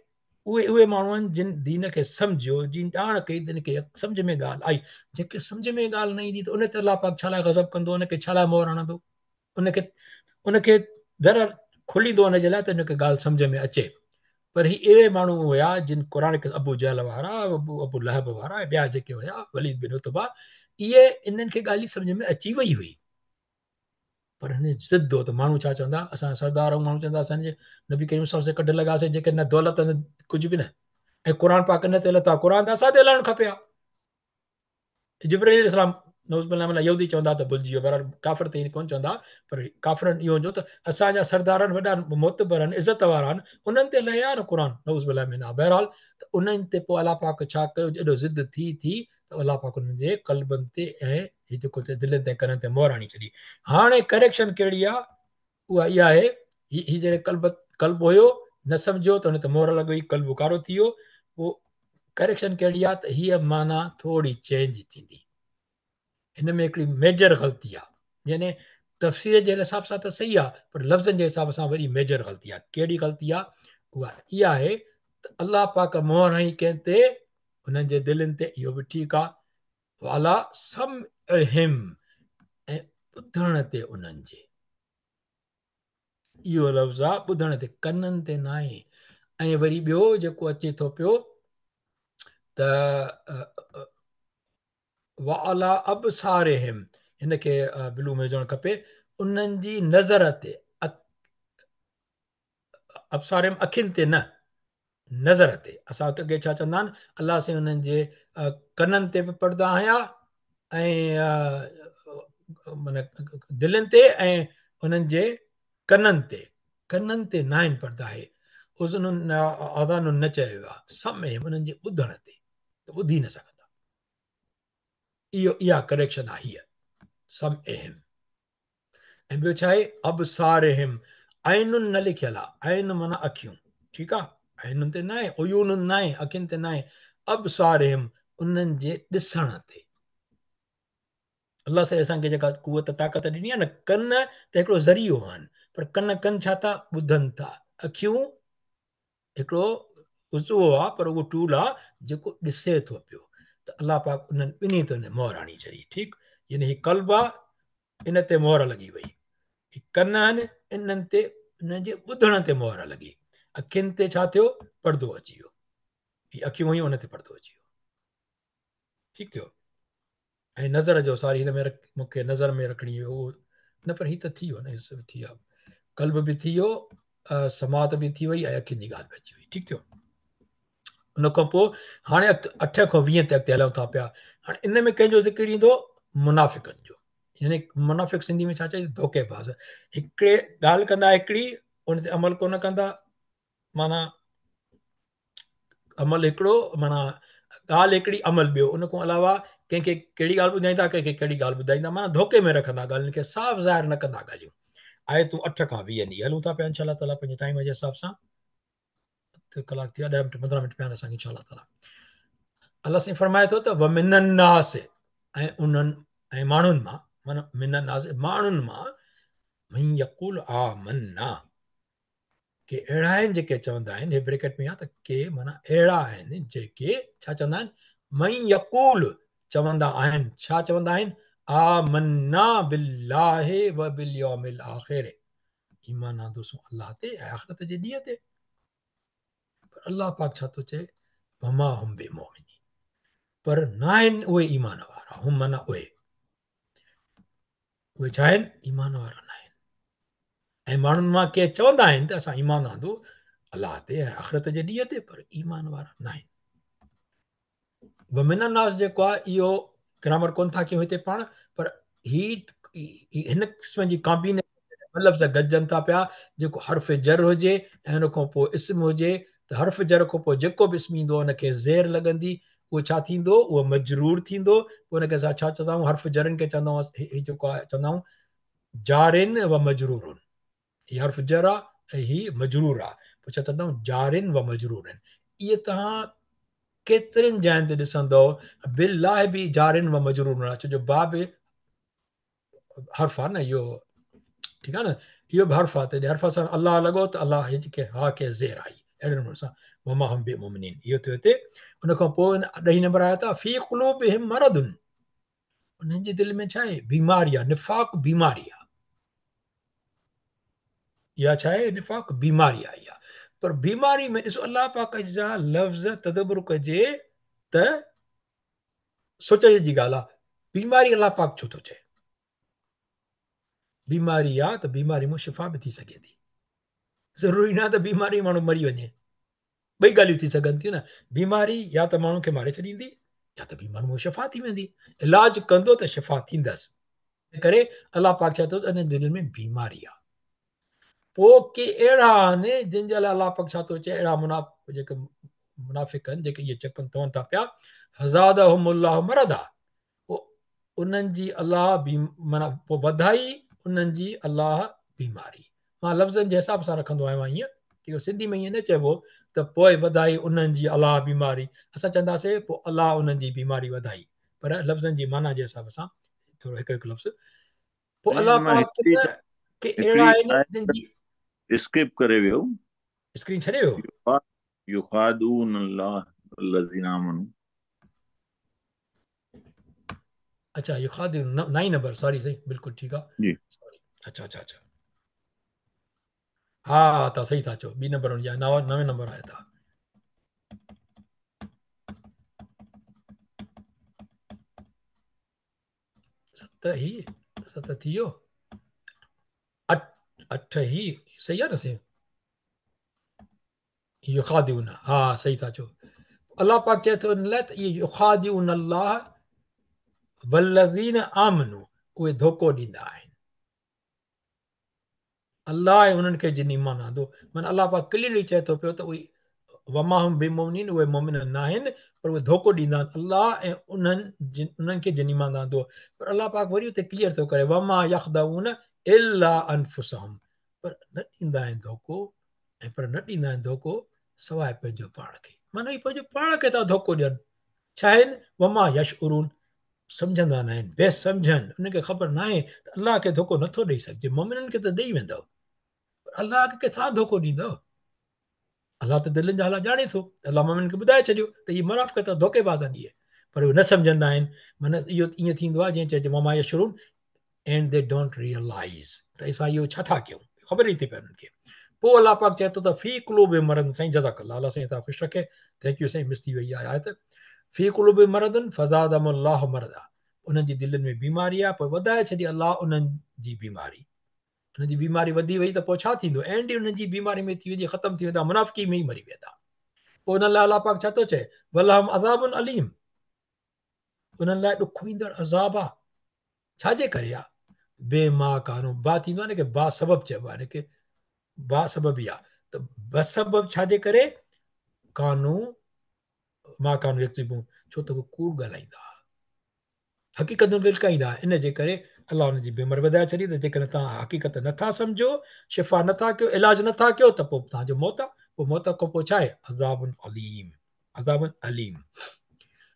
उहे उहे माण्हू आहिनि जिन दीन खे सम्झियो, जिन ॼाण कई, तिन खे सम्झ में ॻाल्हि आई। जेके सम्झ में ॻाल्हि न ईंदी त उन ते अलाह पाक छा लाइ ग़ज़ब कंदो? उनखे छा लाइ मोहर हणंदो? उनखे उनखे दर खुलींदो उनजे लाइ त हुनखे ॻाल्हि सम्झ में अचे। पर ही अहिड़े माण्हू हुया जिन क़ुरान खे, अबू जहल वारा, अबू अबू लहब वारा, ॿिया जेके हुया, वलीद बिन उतबा, इहे इन्हनि खे ॻाल्हि सम्झ में अची वई हुई, पर हिन ज़िद हो त माण्हू छा चवंदा, असां सरदार आहियूं, माण्हू चवंदा असांजे नबी करीम साहब से कढ लॻासीं, जेके न दौलत न कुझु बि न, ऐं क़ुरान पाक न ते लथा, क़ुरान त असां ते हलणु खपे हा। जिब्राईल इस्लाम नौज़ यहूदी चवंदा त भुलिजी वियो, बहरहाल काफ़िर त ईअं कोन चवंदा, पर काफ़िरनि इहो चयो त असांजा सरदार आहिनि, वॾा मोतबर आहिनि, इज़त वारा आहिनि, उन्हनि ते लहे आहे न क़ुरान, नौज़ बिल्लाह मिन। बहरहाल त उन्हनि ते पोइ अलाह पाक छा कयो, एॾो ज़िद थी थी त अलाह पाक उन्हनि जे क़ल्बनि ते ऐं हीअ जेको दिलनि ते कननि ते मोहर हणी छॾी। हाणे करेक्शन कहिड़ी आहे? उहा इहा आहे, हीअ हीअ जॾहिं क़ल्ब क़ल्ब हुयो, न सम्झो त हुन ते मोहर लॻी वई, क़ल्ब कारो थी वियो। पोइ करेक्शन कहिड़ी आहे त हीअ माना थोरी चेंज थींदी। हिन में हिकिड़ी मेजर ग़लती आहे, यानी तफ़सीर जे हिसाब सां त सही आहे, पर लफ़्ज़नि जे हिसाब सां वरी मेजर ग़लती आहे। कहिड़ी ग़लती आहे? उहा इहा आहे त अलाह पाक मोहर हई कंहिं ते? हुननि जे दिलनि ते, इहो बि ठीकु आहे। वाला समइहिम, ऐं ॿुधण ते उन्हनि जे, इहो लफ़्ज़ आहे ॿुधण ते, कननि ते न आहे। ऐं वरी ॿियो जेको अचे थो पियो त वाला अबसारिहिम, हिनखे ब्लू में हुजणु खपे, उन्हनि जी नज़र ते, अबसारिहिम अखियुनि ते न, नज़र ते। असां त अॻे छा चवंदा आहिनि, अलाह साईं उन्हनि जे कननि ते बि पर्दा हयां ऐं माना दिलनि ते ऐं उन्हनि जे कननि ते, कननि ते न आहिनि पर्दा, हे उज़ुन आज़ान न चयो वियो आहे, समइहिम उन्हनि जे ॿुधण ते, त ॿुधी न सघंदा। इहो इहा करेक्शन आहे हीअ समइहिम। ऐं ॿियो छा आहे? अबसारिहिम, आइनुन न लिखियलु आहे, आइन माना अखियूं, ठीकु आहे, आइनुनि ते न आहे, उयूनुनि न आहे, अखियुनि ते न आहे, अबसारिहिम उन्हनि जे ॾिसण ते। अलाह साईं असांखे जेका कुवत ताक़त ॾिनी आहे न, कन त हिकिड़ो ज़रियो आहिनि, पर कन कन छा था? ॿुधनि था। अखियूं हिकिड़ो उज़ुओ आहे, पर उहो टूल आहे जेको ॾिसे थो पियो। त अलाह पाक उन्हनि ॿिन्ही ते मोहर हणी छॾी, ठीकु। यानी हीअ क़ल्ब आहे, इन ते मोहर लॻी वई, हीअ कन आहिनि, इन्हनि ते इन्हनि जे ॿुधण ते मोहर लॻी। अखियुनि ते छा थियो? पर्दो अची वियो, हीअ अखियूं हुयूं उन ते पर्दो अची वियो, ठीकु थियो। ऐं नज़र जो सॉरी हिन में मूंखे नज़र में रखणी हुई न, पर हीअ त थी वियो न, सभु थी वियो, क़ल्ब बि थी वियो, समात बि थी वई ऐं अखियुनि जी ॻाल्हि बि अची वई, ठीकु थियो। उन खां पोइ हाणे 8 खां 20 ते अॻिते हलूं था पिया। हाणे इन में कंहिंजो ज़िक्र ईंदो? मुनाफ़िकनि जो। यानी मुनाफ़िक सिंधी में छा चइजे? धोखेबाज़। हिकिड़े ॻाल्हि कंदा हिकिड़ी, उन ते अमल कोन कंदा, माना عمل हिकिड़ो माना ॻाल्हि हिकिड़ी अमल ॿियो। उन खां अलावा कंहिंखे कहिड़ी ॻाल्हि ॿुधाईंदा, कंहिंखे कहिड़ी ॻाल्हि ॿुधाईंदा, माना धोखे में रखंदा ॻाल्हियुनि खे, साफ़ ज़ाहिर न कंदा ॻाल्हियूं। आयतूं 8 खां 20 ॾींहं हलूं था पिया इंशा ताला पंहिंजे टाइम जे हिसाब सां। अधु कलाकु थी वियो, 10 मिंट 15 मिंट पिया आहिनि असांखे इंशा ताला। अलाह साईं फरमाए थो त वमिनन्नास, ऐं उन्हनि ऐं माण्हुनि मां, माना मिनन्नास माण्हुनि मां, मन यक़ूल आमन्ना, के अहिड़ा आहिनि जेके चवंदा आहिनि, हे ब्रैकेट में आहे त के माना अहिड़ा आहिनि जेके छा चवंदा आहिनि, मन यक़ूल चवंदा आहिनि, छा चवंदा आहिनि, आमन्ना बिल्लाहि व बिल यौमिल आखिर, ईमान आंदोसीं अल्लाह ते ऐं आख़िरत जे ॾींहं ते। पर अल्लाह पाक छा थो चए, वमा हुम बिमुमिनीन, पर न आहिनि उहे ईमान वारा। हुम माना उहे, उहे छा आहिनि, ईमान वारा न आहिनि। ऐं माण्हुनि मां के चवंदा आहिनि त असां ईमान आंदो अल्लाह ते ऐं आख़िरत जे ॾींहं ते, पर ईमान वारा न आहिनि। वमिन नास जेको आहे इहो ग्रामर कोन था कयूं हिते पाण, पर ही हिन क़िस्म जी कॉम्बिनेशन लफ़्ज़ गॾिजनि था पिया, जेको हर्फ जर हुजे ऐं हुन खां पोइ इस्म हुजे, त हर्फ जर खां पोइ जेको बि इस्म ईंदो हुनखे ज़ेर लॻंदी, उहो छा थींदो, उहो मजरूर थींदो। पोइ हुनखे असां छा चवंदा आहियूं, हर्फ जरनि खे चवंदा आहियूं, ही जेको आहे चवंदा आहियूं जारिन व मजरूरुन, ही हर्फ जर आहे ऐं ही मजरूर आहे, पोइ छा चवंदा आहियूं जारिन व मजरूरन। इहे तव्हां केतिरनि जायुनि ते ॾिसंदव, बिल्लाह बि जारिन व मजरूर आहे, छो जो बा बि हर्फ आहे न, इहो ठीकु आहे न, इहो बि हर्फ आहे, त हर्फ सां अल्लाह लॻो त अल्लाह खे हा खे ज़ेर आई, अहिड़े नमूने सां वमा हुम बिमुमिनीन इहो थियो हिते। उन खां पोइ 10 नंबर आया त फी क़ुलूबिहिम मरदुन, उन्हनि जी दिलि में छा आहे, बीमारी आहे, निफ़ाक़ बीमारी आहे, इहा छा आहे, निफ़ाक़ बीमारी आहे इहा। पर बीमारी में ॾिसो अल्लाह पाक जा लफ़्ज़ तदब्बुर कजे त सोचण जी ॻाल्हि आहे, बीमारी अल्लाह पाक छो थो चए, बीमारी आहे त बीमारी मां शिफ़ा बि थी सघे थी, ज़रूरी न त बीमारी माण्हू मरी वञे, ॿई ॻाल्हियूं थी सघनि थियूं न। बीमारी या त माण्हू खे मारे छॾींदी या त बीमारी मां शिफ़ा थी वेंदी, इलाज कंदो त शिफ़ा थींदसि। करे अल्लाह पाक चए थो त इन दिलि में बीमारी आहे। पोइ के अहिड़ा आहिनि जिन जे लाइ अल्लाह पाक छा थो चए, अहिड़ा जेके मुनाफ़िक आहिनि जेके इहे चकनि चवनि था पिया, फज़ादहुमुल्लाहु मरदा, पोइ उन्हनि जी अल्लाह माना पोइ वधाई उन्हनि जी अल्लाह बीमारी। मां लफ़्ज़नि जे हिसाब सां रखंदो आहियां ईअं, ठीकु आहे, सिंधी में ईअं न चइबो त पोइ वधाई उन्हनि जी अल्लाह बीमारी, असां चवंदासीं पोइ अल्लाह उन्हनि जी बीमारी वधाई, पर लफ़्ज़नि जी माना जे हिसाब सां थोरो हिकु हिकु लफ़्ज़। पोइ अल्लाह पाक के अहिड़ा आहिनि जिन जी स्किप करे वियो, स्क्रीन छॾे वियो, युखादून अल्लाह अल्लज़ीना आमनू, अच्छा युखादून 9 नंबर, सॉरी सही बिल्कुल ठीक आहे जी, सॉरी, अच्छा अच्छा अच्छा, हा तव्हां सही था चओ, 2 नंबर हुन जा 9 नंबर आहे तव्हां। सत ही सत थी वियो, 8 ही सही आहे न सही, युखादिऊन, हा सही था चओ। अल्लाह पाक चए थो इन लाइ त इहे युखादिऊन अल्लाह वल्लज़ीन आमनू, उहे धोखो ॾींदा आहिनि अल्लाह ऐं उन्हनि खे जिन ईमान आंदो। माना अल्लाह पाक क्लियरली चए थो पियो त उहे वमा हुम बिमुमिनीन, उहे मोमिन न आहिनि, पर उहे धोखो ॾींदा आहिनि अल्लाह ऐं उन्हनि खे जिन ईमान आंदो। पर अल्लाह पाक वरी उते क्लियर थो करे वमा यख़दऊन इल्ला अनफुसहुम, पर न ॾींदा आहिनि धोखो, ऐं पर न ॾींदा आहिनि धोखो सवाइ पंहिंजो पाण खे, माना इहे पंहिंजो पाण खे था धोखो ॾियनि। छा आहिनि, वमा यशउरून, सम्झंदा न आहिनि, बेसमझनि, उन्हनि खे ख़बर न आहे त अल्लाह खे धोखो नथो ॾेई सघिजे, मोमिननि खे त ॾेई वेंदव, पर अल्लाह खे किथां धोखो ॾींदव? अल्लाह त दिलनि जा हालात ॼाणे थो, अल्लाह मोमिननि खे ॿुधाए छॾियो त इहे मुनाफ़िक़ त धोखेबाज़ आहिनि इहे, पर उहे न सम्झंदा आहिनि। माना इहो ईअं थींदो आहे जीअं चइजे वमा यशउरून, एंड they don't realise त असां इहो छा था कयूं, ख़बर ई थी पए उन्हनि खे। पोइ अल्लाह पाक चए थो त फ़ी क़ुलूब मरद, साईं जज़ाकल्लाह, अल्लाह साईं तव्हां ख़ुशि रखे, thank you Sain, miss थी वई आहे आयत। फ़ी क़ुलूब मरदन फ़ज़ादहुमुल्लाहु मरदा, उन्हनि जी दिलनि में बीमारी आहे, पोइ वधाए छॾी अल्लाह उन्हनि जी बीमारी, उन्हनि जी बीमारी वधी वई त पोइ छा थींदो, एंड उन्हनि जी बीमारी में थी वेंदी, ख़तमु थी वेंदा, मुनाफ़िकी में ई मरी वेंदा। पोइ उन्हनि लाइ अल्लाह पाक छा थो चए, वलहुम अज़ाबुन अलीम, उन्हनि लाइ ॾुखोईंदड़ अज़ाब आहे। छाजे करे आहे, बेमा कानू, बा थींदो आहे न की बा सबब चइबो आहे, हिनखे बा सबब ई आहे, त बसबब छाजे करे, कानू ما ڪانوا يڪسبون، ڇو ته هو ڪوڙ ڳالهائيندا ها، حقيقتن کي لڪائيندا ها، ان جي ڪري الله انهن جي بيماري وڌائي ڇڏي ته جيڪڏهن توهان حقيقت نٿا سمجهو، شفا نٿا ڪيو، علاج نٿا ڪيو ته پوء توهان جو موت آهي، پوء موت کان پوء ڇا آهي؟ عذاب اليم، عذاب اليم.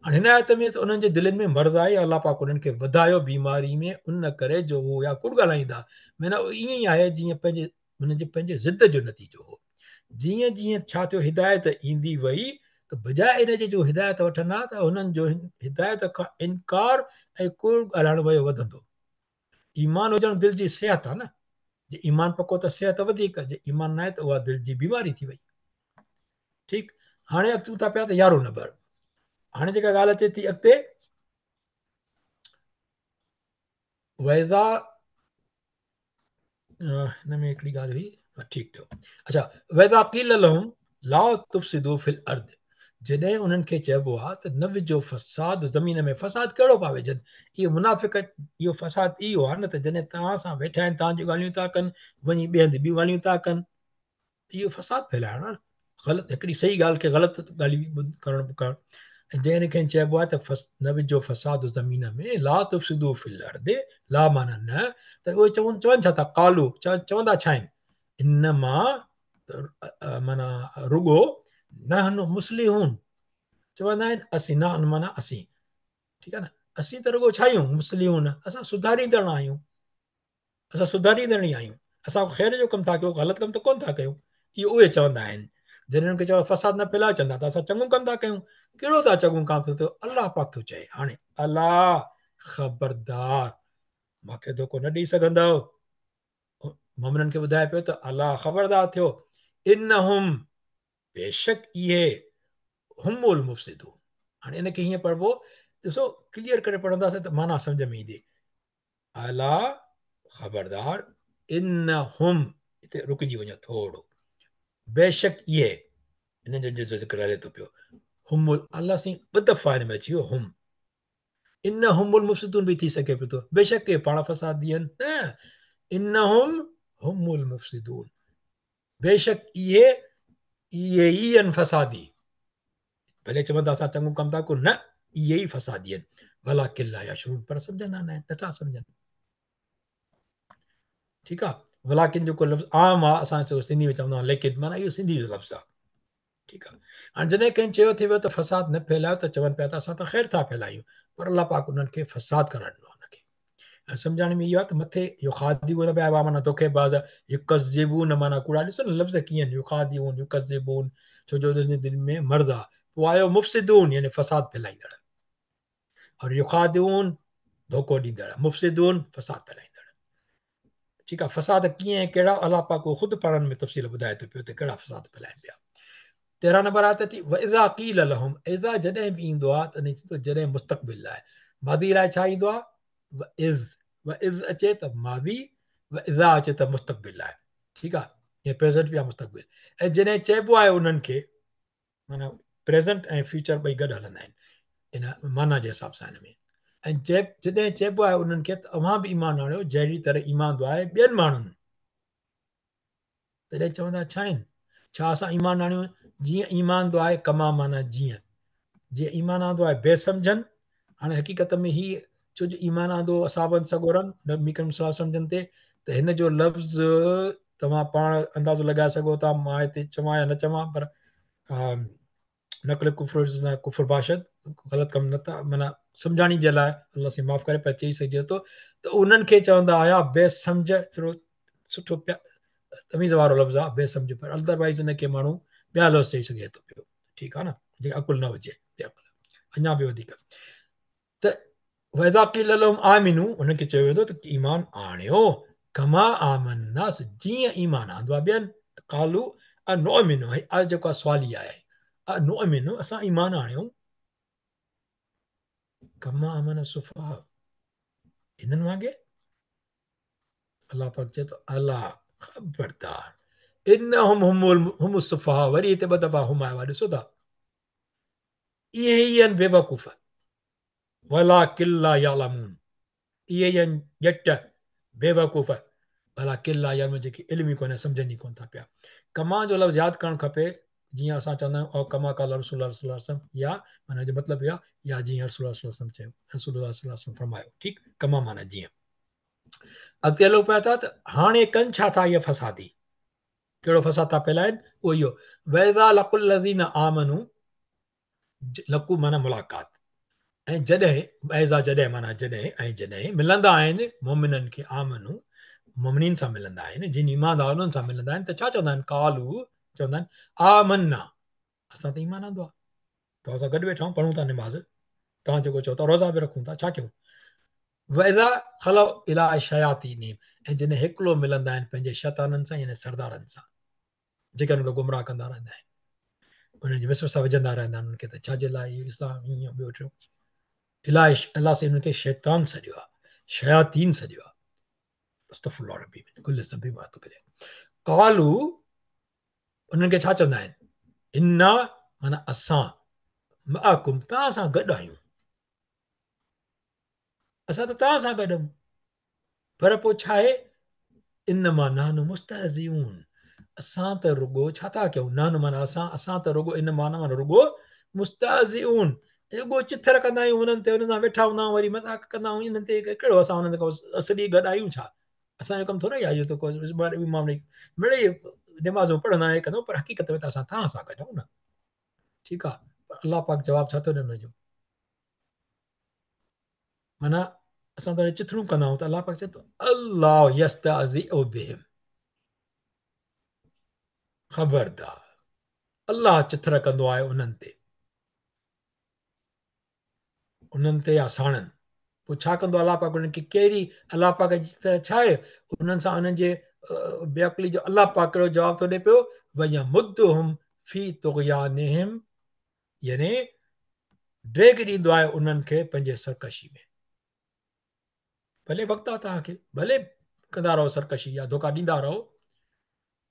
هاڻي هن آيت ۾ ته انهن جي دلين ۾ مرض آهي، الله پاڪ انهن کي وڌايو بيماري ۾ ان ڪري جو هو يا ڪوڙ ڳالهائيندا، معنيٰ ائين ئي آهي جيئن پنهنجي انهن جي پنهنجي ضد جو نتيجو هو. جيئن جيئن ڇا ٿيو هدايت ايندي وئي ته بجاء ان جي جو هدايت وٺن ها ته هنن جو هدايت کان انڪار ۽ ڪوڙ ڳالهائڻ ويو وڌندو. ايمان هجڻ دل جي صحت آ نه، جي ايمان پڪو ته صحت وڌيڪ، جي ايمان ناهي ته اها دل جي بيماري ٿي وئي. ٺيڪ هاڻي اچون ٿا پيا ته 11 نمبر هاڻي جيڪا ڳالهه اچي ٿي اڳتي ويزا هن ۾ هڪڙي ڳالهه هئي ٺيڪ ٿيو اچها واذا قيل لهم لا تفسدوا في الارض جڏهن انهن کي چئبو آهي ته نه وجهو فساد زمين ۾ فساد ڪهڙو پيا وجهن اهو منافق اهو فساد اهو آهي نه ته جڏهن توهان سان ويٺا آهن توهان جون ڳالهيون ٿا ڪن وڃي ٻئي هنڌ ٻيون ڳالهيون ٿا ڪن اهو فساد ڦهلائڻ آهي غلط هڪڙي صحيح ڳالهه کي غلط ڳالهيون ڪرڻ ڪرڻ ۽ جنهن کي چئبو آهي ته فس نه وجهو فساد زمين ۾ لا تفسدو في الارض لا معنيٰ نه ته اهي چون چون ڇا ٿا قالو چوندا ڇا آهن انما معنيٰ رڳو نحن مصلحون چوندا آهن اسين نحن معنيٰ اسين ٺيڪ آهي نه اسين ته رڳو ڇا آهيون مصلحون اسان سڌاريندڙ آهيون اسان سڌاريندڙ ئي آهيون، اسان خير جو ڪم ٿا ڪيون، غلط ڪم ته ڪونه ٿا ڪيون. اهو اهي چوندا آهن. جڏهن انهن کي چئو فساد نه ڦهلايو، چوندا ته اسان چڱو ڪم ٿا ڪيون. ڪهڙو ٿا چڱو ڪم ٿيو؟ الله پاڪ ٿو چئي هاڻي الله خبردار مان کي ڌوڪو نه ڏئي سگهندؤ. مؤمنن کي ٻڌائي پيو ته الله خبردار ٿيو انهم بيشڪ اهي هم المفسدون. هاڻي ان کي هيئن پڙهبو ڏسو ڪليئر ڪري پڙهنداسين ته معنيٰ سمجهه ۾ ايندي. الا خبردار انهم هتي رڪجي وڃو ٿورو بيشڪ اهي انهن جو جو ذڪر هلي ٿو پيو هم الله سائين ٻه دفعا هن ۾ اچي ويو هم انهم المفسدون به ٿي سگهي پيو ٿو بيشڪ اهي پاڻ فسادي آهن نه انهم هم المفسدون بيشڪ اهي اهي ئي آهن فسادي ڀلي چون ٿا اسان چڱو ڪم ٿا ڪيون نه اهي ئي فسادي آهن ولڪن لا يشعرون پر سمجهندا نه آهن نٿا سمجهن ٺيڪ آ ولڪن جيڪو لفظ عام آ اسان سنڌي ۾ چوندا آهيون ليڪن معنيٰ اهو سنڌي جو لفظ آ ٺيڪ آ هاڻي جڏهن ڪنهن چيو ٿي ويو ته فساد نه ڦهلايو ته چون پيا ته اسان ته خير ٿا ڦهلايون پر الله پاڪ انهن کي فساد قرار ڏنو ان کي ۽ سمجهاڻي ۾ اهو آهي ته مٿي يخادعون به آيو آهي معنيٰ دوکيباز، يڪذبون معنيٰ ڪوڙا، ڏسو نه لفظ ڪيئن يخادعون يڪذبون ڇو جو انهن جي دل ۾ مرض آهي، پوء آيو مفسدون يعني فساد ڦهلائيندڙ اور يخادعون ڌوڪو ڏيندڙ، مفسدون فساد ڦهلائيندڙ. ٺيڪ آهي فساد ڪيئن ۽ ڪهڙا الله پاڪ خود پاڻ ۾ تفصيل ٻڌائي ٿو پيو ته ڪهڙا فساد ڦهلائن پيا. 13 نمبر آيت ٿي واذا قيل لهم اذا جڏهن به ايندو آهي ته جڏهن مستقبل لاء ماضي لاء ڇا ايندو آهي واذ واذ اچي ته ماضي واذا اچي ته مستقبل لاء ٺيڪ آ يا پريزنٽ يا مستقبل ۽ جڏهن چئبو آهي انهن کي معنيٰ پريزنٽ ۽ فيوچر ٻئي گڏ هلندا آهن ان معنيٰ جي حساب سان هن ۾ ۽ جڏهن چئبو آهي انهن کي ته اوهان به ايمان آڻيو جهڙي طرح ايمان آندو آهي ٻين ماڻهن تڏهن چوندا ڇا آهن؟ ڇا اسان ايمان آڻيون جيئن ايمان آندو آهي ڪما معنيٰ جيئن جيئن ايمان آندو آهي بي سمجهن هاڻي حقيقت ۾ هي ڇو جو ايمان آندو اصحابن سڳورن نبي ڪريم صلي الله عليه وسلم جن تي ته هن جو لفظ توهان پاڻ اندازو لڳائي سگهو ٿا مان هتي چوان يا نه چوان پر نقل ڪفر نه ڪفر باشد غلط ڪم نه ٿا معنيٰ سمجهاڻي جي لاء الله سائين معاف ڪري پر چئي سگهجي ٿو ته انهن کي چوندا آيا بي سمجھ ٿورو سٺو تميز وارو لفظ آ بي سمجھ پر ادروائز ان کي ماڻهو ٻيا لفظ چئي سگهي ٿو پيو ٺيڪ آ نه جي عقل نه هجي بي عقل اڃا به وڌيڪ ته واذا قيل لهم آمنوا انهن کي چيو ويندو ته ايمان آڻيو ڪما آمن الناس جيئن ايمان آندو آهي ٻين قالوا انؤمن هي آ جيڪو سوالي آهي انؤمن اسان ايمان آڻيو ڪما آمن السفهاء انهن وانگي الله پاڪ چئي ٿو الا خبردار انهم هم هم السفهاء وري هتي ٻه دفعا هم آيو آهي ڏسو ٿا اهي ئي آهن بيوقوف ولڪن لا يعلمون اهي ئي آهن ڄٽ بيوقوف ولڪن لا يعلمون جيڪي علم ئي ڪونهي سمجهن ئي ڪونه ٿا پيا ڪما جو لفظ ياد ڪرڻ کپي जीअं असां चवंदा आहियूं औ कमा क़ाल रसूल अल्लाह सल्लल्लाहु अलैहि वसल्लम, या माना जो मतिलबु इहो आहे, या जीअं रसूल अल्लाह सल्लल्लाहु अलैहि वसल्लम चयो, रसूल अल्लाह सल्लल्लाहु अलैहि वसल्लम फरमायो। ठीकु, कमा माना जीअं। अॻिते हलो पिया था त हाणे कनि छा था इहे फसादी, कहिड़ो फसाद था फैलाइनि? उहो इहो, वइज़ा लक़ुल लज़ीना आमनू, लक़ू माना मुलाक़ात, ऐं जॾहिं, वइज़ा जॾहिं माना जॾहिं, ऐं जॾहिं मिलंदा आहिनि मोमिननि खे, आमनू मोमिनीन सां मिलंदा आहिनि, जिन ईमानदार उन्हनि सां मिलंदा आहिनि, त छा चवंदा आहिनि? क़ालू चवंदा आहिनि आमन्ना, असां त ईमान आंदो आहे, तव्हां सां गॾु वेठा आहियूं, पढ़ूं था निमाज़, तव्हां जेको चओ था रोज़ा बि रखूं था, छा कयूं? वइज़ा ख़लौ इला शयातीनिहिम, ऐं जॾहिं हिकिलो मिलंदा आहिनि पंहिंजे शैताननि सां, यानी सरदारनि सां, जेके हुनखे गुमराह कंदा रहंदा आहिनि, उन्हनि जी विसवसा विझंदा रहंदा आहिनि उन्हनि खे त छाजे लाइ इहो इस्लाम ईअं ॿियो टियों। इलाह अलाह साईं उन्हनि खे शैतान सॾियो आहे, शयातीन सॾियो आहे। अस्तग़फिरुल्लाह रब्बी मिन कुल्लि ज़ंबिन व अतूबु इलैह। क़ालू उन्हनि खे छा चवंदा आहिनि? इन्ना माना असां, मअकुम तव्हां सां गॾु आहियूं, असां त तव्हां सां गॾु आहियूं, पर पोइ छा आहे? इन्नमा नहनु मुस्तहज़िऊन, असां त रुगो छा था कयूं? नहनु माना असां, असां त रुगो, इन्नमा माना रुगो, मुस्तहज़िऊन रुगो चिथर कंदा आहियूं उन्हनि ते, उन्हनि सां वेठा हूंदा आहियूं, वरी मज़ाक कंदा आहियूं इन्हनि ते, कहिड़ो असां उन्हनि खां असली गॾु आहियूं छा? असांजो कमु थोरो ई आहे इहो, त को मिड़ेई निमाज़ूं पढ़ंदा आहियूं कंदो, पर हक़ीक़त में त असां तव्हां सां गॾु आहियूं न। ठीकु आहे, अलाह पाक जवाबु छा थो ॾिए हुनजो? माना असां त चिथड़ूं कंदा आहियूं, त अलाह पाक चए थो अल्लाह यस्तहज़िउ बिहिम, ख़बरदार अल्लाह चिथर कंदो आहे उन्हनि ते, उन्हनि ते या साणनि। पोइ छा कंदो अलाह पाक उन्हनि खे? कहिड़ी अलाह पाक जी चिथर छा आहे उन्हनि सां? उन्हनि जे बेअक़ली जो अलाह पाक कहिड़ो जवाबु थो ॾिए पियो? वयमुद्दुहुम फ़ी तुग़यानिहिम, यानी ड्रेग ॾींदो आहे उन्हनि खे पंहिंजे सरकशी में। भले वक़्तु आहे तव्हांखे, भले कंदा रहो सरकशी या धोखा ॾींदा रहो,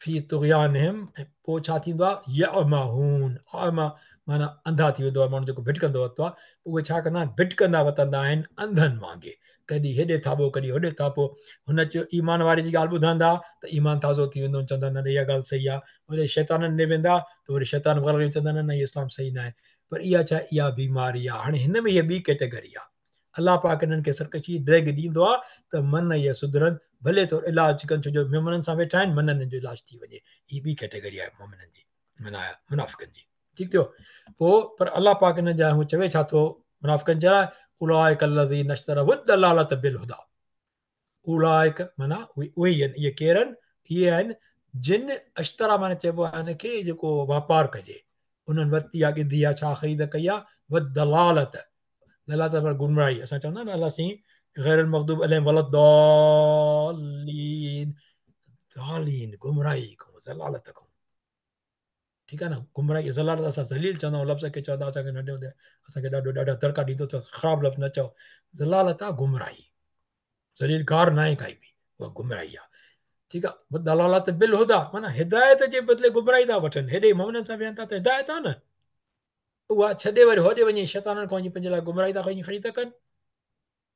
फ़ी तुग़यानिहिम, ऐं पोइ छा थींदो आहे? यअमहून, अमा माना अंधा थी वेंदो आहे माण्हू जेको भिटकंदो वतंदो आहे, उहे छा कंदा आहिनि? भिटकंदा वतंदा आहिनि अंधनि वांगे, कॾहिं हेॾे थापो कॾहिं होॾे थापो। हुन चयो ईमान वारे जी ॻाल्हि ॿुधंदा त ईमान ताज़ो थी वेंदो, चवंदा न इहा ॻाल्हि सही आहे, वरी शैताननि ॾे वेंदा त वरी शैतान वग़ैरह चवंदा न इहो इस्लाम सही न आहे। पर इहा छा, इहा बीमारी आहे। हाणे हिन में इहा ॿी कैटेगरी आहे। अलाह पाक हिननि खे सरकशी ड्रेग ॾींदो आहे त मन इहे सुधरनि, भले थोरो इलाज कनि, छो जो मोमिननि सां वेठा आहिनि, मन हिननि जो इलाज थी वञे। हीअ ॿी कैटेगरी आहे मोमिननि जी, माना मुनाफ़िकनि जी। ठीकु थियो पोइ, पर अलाह पाक हिननि जा चवे छा थो मुनाफ़िकनि जे लाइ? उलाइक अल्लज़ीना इश्तरउ दलालत बिल हुदा, उलाइक माना उहे ई आहिनि। इहे केरु आहिनि? इहे आहिनि जिन अश्तरा माना चइबो आहे हिनखे जेको वापार कजे, उन्हनि वरिती आहे, ॻिधी आहे, छा ख़रीद कई आहे? वदलालत, दलालत माना गुमराही। असां चवंदा आहियूं न अलाह साईं ग़ैर मग़दूब अलैहिम वलद्दालीन, दालीन गुमराही खां, ज़लालत खां। ठीकु आहे न, गुमराही ज़लालत असां ज़लील चवंदा आहियूं लफ़्ज़ खे, चवंदा असांखे नंढे हूंदे असांखे ॾाढो ॾाढा तड़का ॾींदो त ख़राबु लफ़्ज़ न चओ। ज़लालत आहे गुमराही, ज़लील गार न आहे काई बि, उहा गुमराही आहे। ठीकु आहे, दलालत बिल हुदा माना हिदायत जे बदिले गुमराही था वठनि। हेॾे मोमिननि सां वेहनि था त हिदायत आहे न, उहा छॾे वरी होॾे वञी शैताननि खां वञी पंहिंजे लाइ गुमराही था वञी ख़रीद कनि।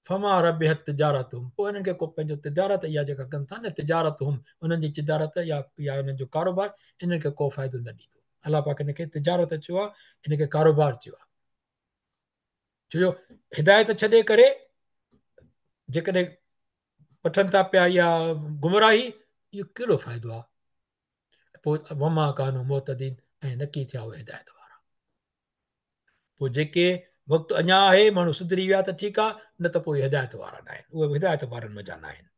फमा रबिहत तिजारतुहुम, पोइ इन्हनि खे को पंहिंजो तिजारत इहा जेका कनि था न, तिजारतुहुम उन्हनि जी तिजारत या उन्हनि जो कारोबार, इन्हनि खे को फ़ाइदो न ॾींदो। अलाह पाक हिन खे तिजारत चयो आहे, हिन खे कारोबार चयो आहे। छो जो हिदायत छॾे करे जेकॾहिं वठनि था पिया इहा गुमराही, इहो कहिड़ो फ़ाइदो आहे? पोइ वमा कानू मुहतदीन, ऐं न की थिया उहे हिदायत वारा। पोइ जेके वक़्तु अञा आहे माण्हू सुधरी विया त ठीकु आहे, न त पोइ हिदायत वारा न आहिनि, उहे हिदायत वारनि मंझां न आहिनि।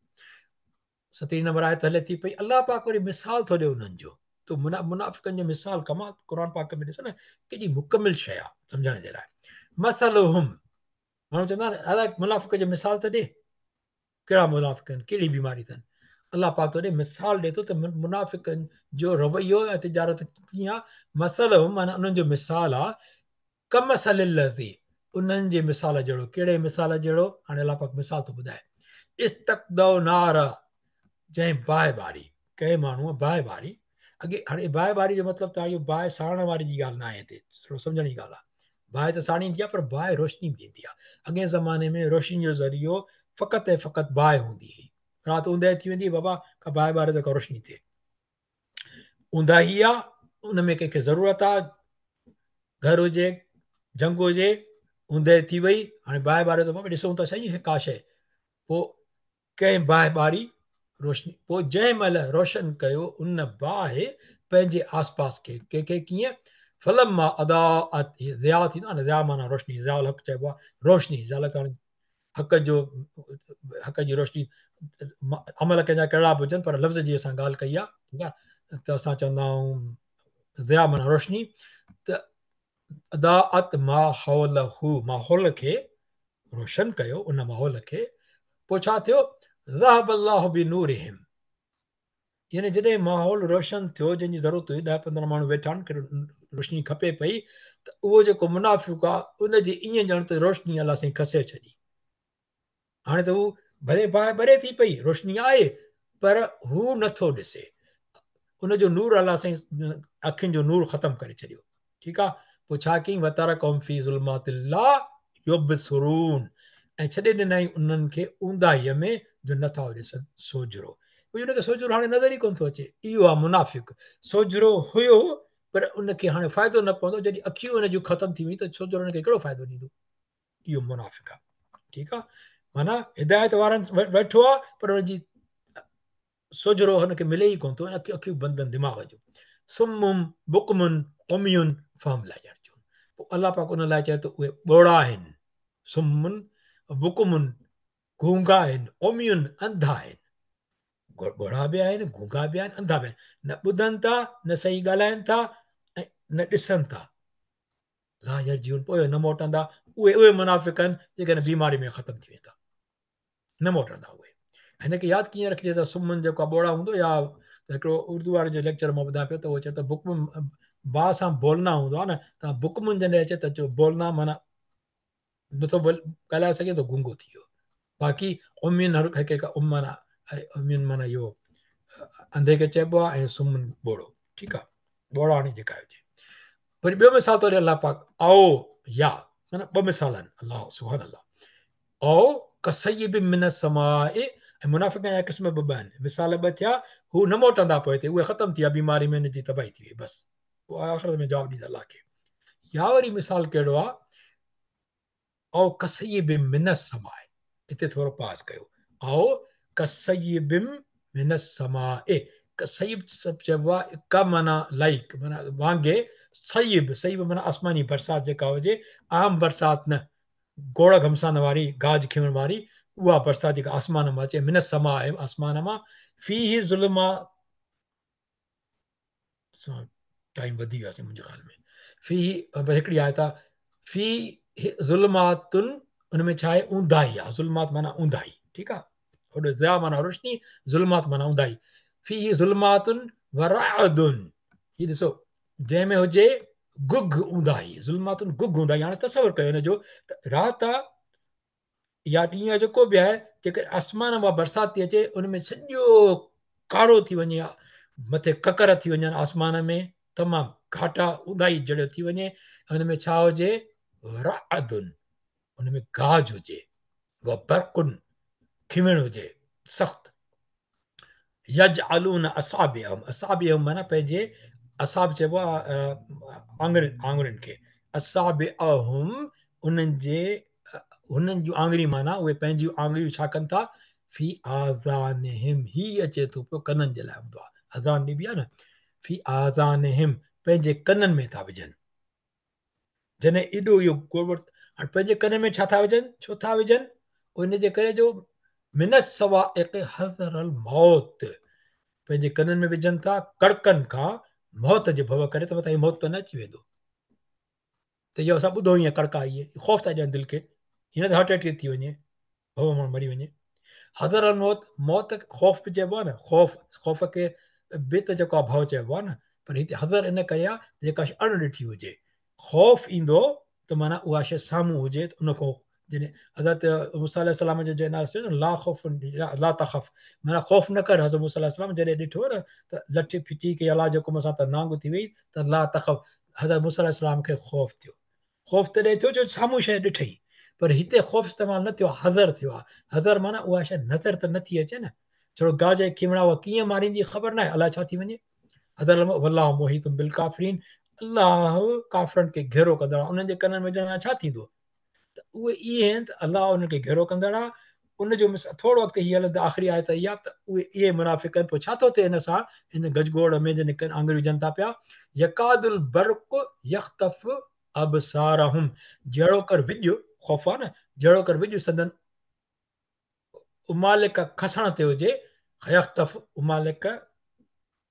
17 नंबर आयत हले थी पई। अलाह पाक वरी मिसाल थो ॾिए उन्हनि जो, त मुनाफ़िकनि जो मिसाल कमाल क़ुर पाक में ॾिसो न, केॾी मुकमिल शइ आहे सम्झण जे लाइ। मसलुहुम, माण्हू चवंदा आहिनि अलाह मुनाफ़िक जो मिसाल त ॾे, कहिड़ा मुनाफ़िक आहिनि, कहिड़ी बीमारी अथनि? अलाह पाक थो ॾे मिसाल ॾिए थो त मुनाफ़िकनि जो रवैयो ऐं तिजारत कीअं आहे। मसलुहुम माना उन्हनि जो मिसाल आहे, कमसलिल्लज़ी, उन्हनि जे मिसाल जहिड़ो। कहिड़े मिसाल जहिड़ो? हाणे अलाह पाक मिसाल थो ॿुधाए। इस्तक़दौ नार, जंहिं बाहि ॿारी, कंहिं माण्हूअ बाहि ॿारी। अॻे हाणे बाहि ॿारी जो मतिलबु त इहो बाहि साड़ण वारी जी ॻाल्हि न आहे, हिते थोरो सम्झण जी ॻाल्हि आहे। बाहि त साड़ींदी आहे, पर बाहि रोशनी बि ॾींदी आहे। अॻिए ज़माने में रोशनी जो ज़रियो फ़क़ति ऐं फ़क़ति बाहि हूंदी हुई। राति ऊंदाही थी वेंदी, बाबा का बाहि ॿारे त का रोशनी थिए, ऊंदाही आहे ان ۾ ڪنهن کي ضرورت آ، گهر هجي، جهنگ هجي، اوندهه ٿي وئي، هاڻي باهه ٻاريو ته بابا ڏسون ته سهي ڪا شيء. پوء ڪنهن باهه ٻاري روشني، پوء جنهن مهل روشن ڪيو ان باهه پنهنجي آسپاس کي، ڪنهن کي ڪيئن، فلما اضاءت، هي ضياء ٿيندو آهي نه، ضياء معنيٰ روشني، ضياء الحق چئبو آهي روشني، ضياء الحق هاڻي حق جو، حق جي روشني، عمل ڪنهن جا ڪهڙا به هجن پر لفظ جي اسان ڳالهه ڪئي آهي، ٺيڪ آهي، ته اسان چوندا آهيون ضياء معنيٰ روشني، ته اضاءت ما حوله، ماحول کي روشن ڪيو ان ماحول کي، پوء ڇا ٿيو؟ ذهب الله بنورهم، يعني جڏهن ماحول روشن ٿيو جنهن جي ضرورت هئي، ڏهه پندرهن ماڻهو ويٺا آهن کي روشني کپي پئي، ته اهو جيڪو منافق آهي ان جي ائين ڄڻ ته روشني الله سائين کسي ڇڏي. هاڻي ته هو ڀلي باهه ٻري ٿي پئي، روشني آهي، پر هو نٿو ڏسي. ان جو نور الله سائين اکين جو نور ختم ڪري ڇڏيو. ٺيڪ آ، پوء ڇا ڪيائين؟ وترڪهم في ظلمات لا يبصرون، ۽ ڇڏي ڏنائين انهن کي اونداهيء ۾ جو نٿا ڏسن سوجهرو. پوء ان کي سوجهرو هاڻي نظر ئي ڪونه ٿو اچي. اهو آ منافق. سوجهرو هيو پر ان کي هاڻي فائدو نه پوندو، جڏهن اکيون ان جون ختم ٿي ويون ته سوجهرو ان کي ڪهڙو فائدو ڏيندو؟ اهو منافق آ. ٺيڪ آ، معنيٰ هدايت وارن ويٺو آ پر ان جي سوجهرو هن کي ملي ئي ڪونه ٿو، اکيون بند آهن دماغ جون. صم بڪم عمي فهم لا يرجعون، پوء الله پاڪ ان لاء چئي ٿو اهي ٻوڙا آهن، صم بڪم گونگا آهن، عمي انڌا آهن، ٻوڙا به آهن، گونگا به آهن، انڌا به آهن، نه ٻڌن ٿا، نه صحيح ڳالهائن ٿا ۽ نه ڏسن ٿا. لا يرجعون، پوء نه موٽندا، اهي اهي منافق آهن جيڪي هن بيماري ۾ ختم ٿي ويندا، نه موٽندا اهي. هن کي ياد ڪيئن رکجي ته صم جيڪو آهي ٻوڙا هوندو، يا ته هڪڙو اردو واري جو ليڪچر مان ٻڌان پيو ته اهو چئي ته بڪم با سان بولنا هوندو آهي نه، ته بڪم جڏهن اچي ته چئو بولنا معنيٰ نٿو بول ڳالهائي سگهي ته گونگو ٿي ويو. باقي عمين هر هڪ هڪ ام معنيٰ عمين معنيٰ اهو انڌي کي چئبو آهي ۽ صم ٻوڙو. ٺيڪ آهي، ٻوڙا هاڻي جيڪا هجي. وري ٻيو مثال ٿو ڏي الله پاڪ، او يا معنيٰ ٻه مثال آهن. الله سبحان الله، او ڪصيب من السماء، ۽ منافقن جا قسم به ٻه آهن، مثال ٻه ٿيا، هو نه موٽندا پوء هتي، اهي ختم ٿي ويا بيماري ۾ هن جي تباهي ٿي وئي، بس پوء آخرت ۾ جواب ڏيندا الله کي. يا وري مثال ڪهڙو آهي، او ڪصيب من السماء، هتي ٿورو پاز ڪيو، او ڪصيب من السماء، ڪصيب چئبو آهي ڪ معنيٰ لائڪ معنيٰ وانگي، صيب صيب معنيٰ آسماني برسات جيڪا هجي، عام برسات نه، گوڙ گهمسان واري، گاج کيوڻ واري، اها برسات جيڪا آسمان مان اچي، من السماء آسمان مان، فيه ظلمات، ٽائيم وڌي ويو آهي منهنجي خيال ۾ فيه بس هڪڙي آيت آهي فيه ظلمات، ان ۾ ڇا آهي اونداهي آهي، ظلمات معنيٰ اونداهي، ٺيڪ آهي، هوڏي ضياء معنيٰ روشني، ظلمات معنيٰ اونداهي، فيه ظلمات ورعد، هي ڏسو جنهن ۾ هجي گگ اونداهي، ظلمات گگ اونداهي، هاڻي تصور ڪيو هن جو ته رات آ يا ڏينهن آ جيڪو به آهي، جيڪڏهن آسمان مان برسات ٿي اچي ان ۾ سڄو ڪارو ٿي وڃي، مٿي ڪڪر ٿي وڃن آسمان ۾ تمام گهاٽا اونداهي جهڙو ٿي وڃي، ان ۾ ڇا هجي رعد، ان ۾ گاج هجي، وبرق کيوڻ هجي سخت، يجعلون اصابعهم، اصابعهم معنيٰ پنهنجي اصاب چئبو آهي آڱرين، آڱرين کي، اصابعهم انهن جي، هنن جون آڱريون معنيٰ اهي پنهنجيون آڱريون ڇا ڪن ٿا، في آذانهم، هي اچي ٿو پيو ڪنن جي لاء هوندو آهي، اذان ڏبي آهي نه، في آذانهم پنهنجي ڪنن ۾ ٿا وجهن. جڏهن ايڏو اهو گڙٻڙ هاڻي پنهنجي ڪن ۾ ڇا ٿا وجهن، ڇو ٿا وجهن؟ ان جي ڪري جو من الصواعق حذر الموت، پنهنجي ڪنن ۾ وجهن ٿا ڪڙڪن کان موت جي ڀؤ ڪري ته متان هي موت ته نه اچي ويندو، ته اهو اسان ٻڌو ائين ڪڙڪا، اهي خوف ٿا ڏين دل کي، هن ته هارٽ اٽيڪ ٿي وڃي، ڀؤ مان مري وڃي. حذر الموت، موت خوف به چئبو آهي نه، خوف، خوف کي به ته جيڪو آهي ڀؤ چئبو آهي نه، پر هتي حذر ان ڪري آهي ته جيڪا شيء اڻ ڏٺي هجي، خوف ايندو ته معنيٰ اها شيء سامهون هجي ته ان کان جڏهن حضرت موسيٰ عليه السلام جو جنهن نال چيو لا خوف لا تخف معنيٰ خوف نه ڪر، حضرت موسيٰ عليه السلام جڏهن ڏٺو نه ته لٺ ڦٽي ڪئي الله جي حڪم سان ته نانگ ٿي وئي ته لا تخف، حضرت موسيٰ عليه السلام کي خوف ٿيو، خوف تڏهن ٿيو جو سامهون شيء ڏٺئي، پر هتي خوف استعمال نه ٿيو آهي، حذر ٿيو آهي. حذر معنيٰ اها شيء نظر ته نٿي اچي نه، ڇڙو گاج ۽ کيوڻا اها ڪيئن ماريندي خبر ناهي، الائي ڇا ٿي وڃي. वल्लाहु मुहीतुम बिल काफ़िरीन, अल्लाह काफ़िरनि खे घेरो कंदड़ आहे। उन्हनि जे कननि में विझण सां छा थींदो? त उहे इहे आहिनि त अल्लाह उन्हनि खे घेरो कंदड़ आहे। उनजो थोरो अॻिते हीअ हलंदो, आख़िरी आयत इहा त उहे इहे मुनाफ़िक आहिनि। पोइ छा थो थिए हिन सां, हिन गजगोड़ में जॾहिं आङुरियूं विझनि था पिया, यकादुल बर्क़ यख़्तफ़ अबसारहुम, जहिड़ो कर विॼ, ख़ौफ़ आहे न, जहिड़ो कर विॼ संदन उमालिक खसण ते हुजे, यख़्तफ़ उमालिक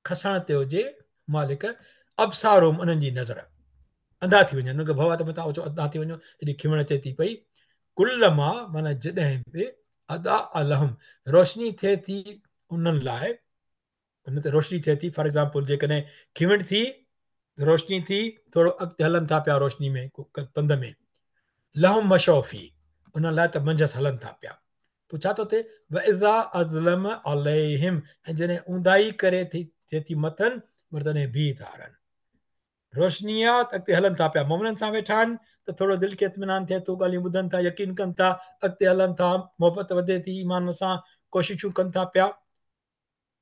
खसण ते हुजे, उमालिक अबसारहुम उन्हनि जी नज़र, अंधा थी वञनि, उनखे भउ आहे त मथां ओचितो अंधा थी वञो, एॾी खिवण अचे थी पई। कुल्लमा माना जॾहिं बि अदा अलहम रोशनी थिए थी उन्हनि लाइ, उन ते रोशनी थिए थी। फॉर एग्ज़ाम्पल जेकॾहिं खिवण थी, रोशनी थी, थोरो अॻिते हलनि था पिया रोशनी में, पंध में, लहुम मशौफ़ी उन्हनि लाइ त मंझसि हलनि था पिया। पोइ छा थो थिए, वइज़ा अज़लम अलैहिम, ऐं जॾहिं ऊंदाई करे थी थिए थी मथनि, वरी तॾहिं बीह था रहनि। रोशनी आहे त अॻिते हलनि था पिया, मोमिननि सां वेठा आहिनि त थोरो दिलि खे इत्मीनान थिए थो, ॻाल्हियूं ॿुधनि था, यकीन कनि था, अॻिते हलनि था, मोहबत वधे थी ईमान सां, कोशिशूं कनि था पिया।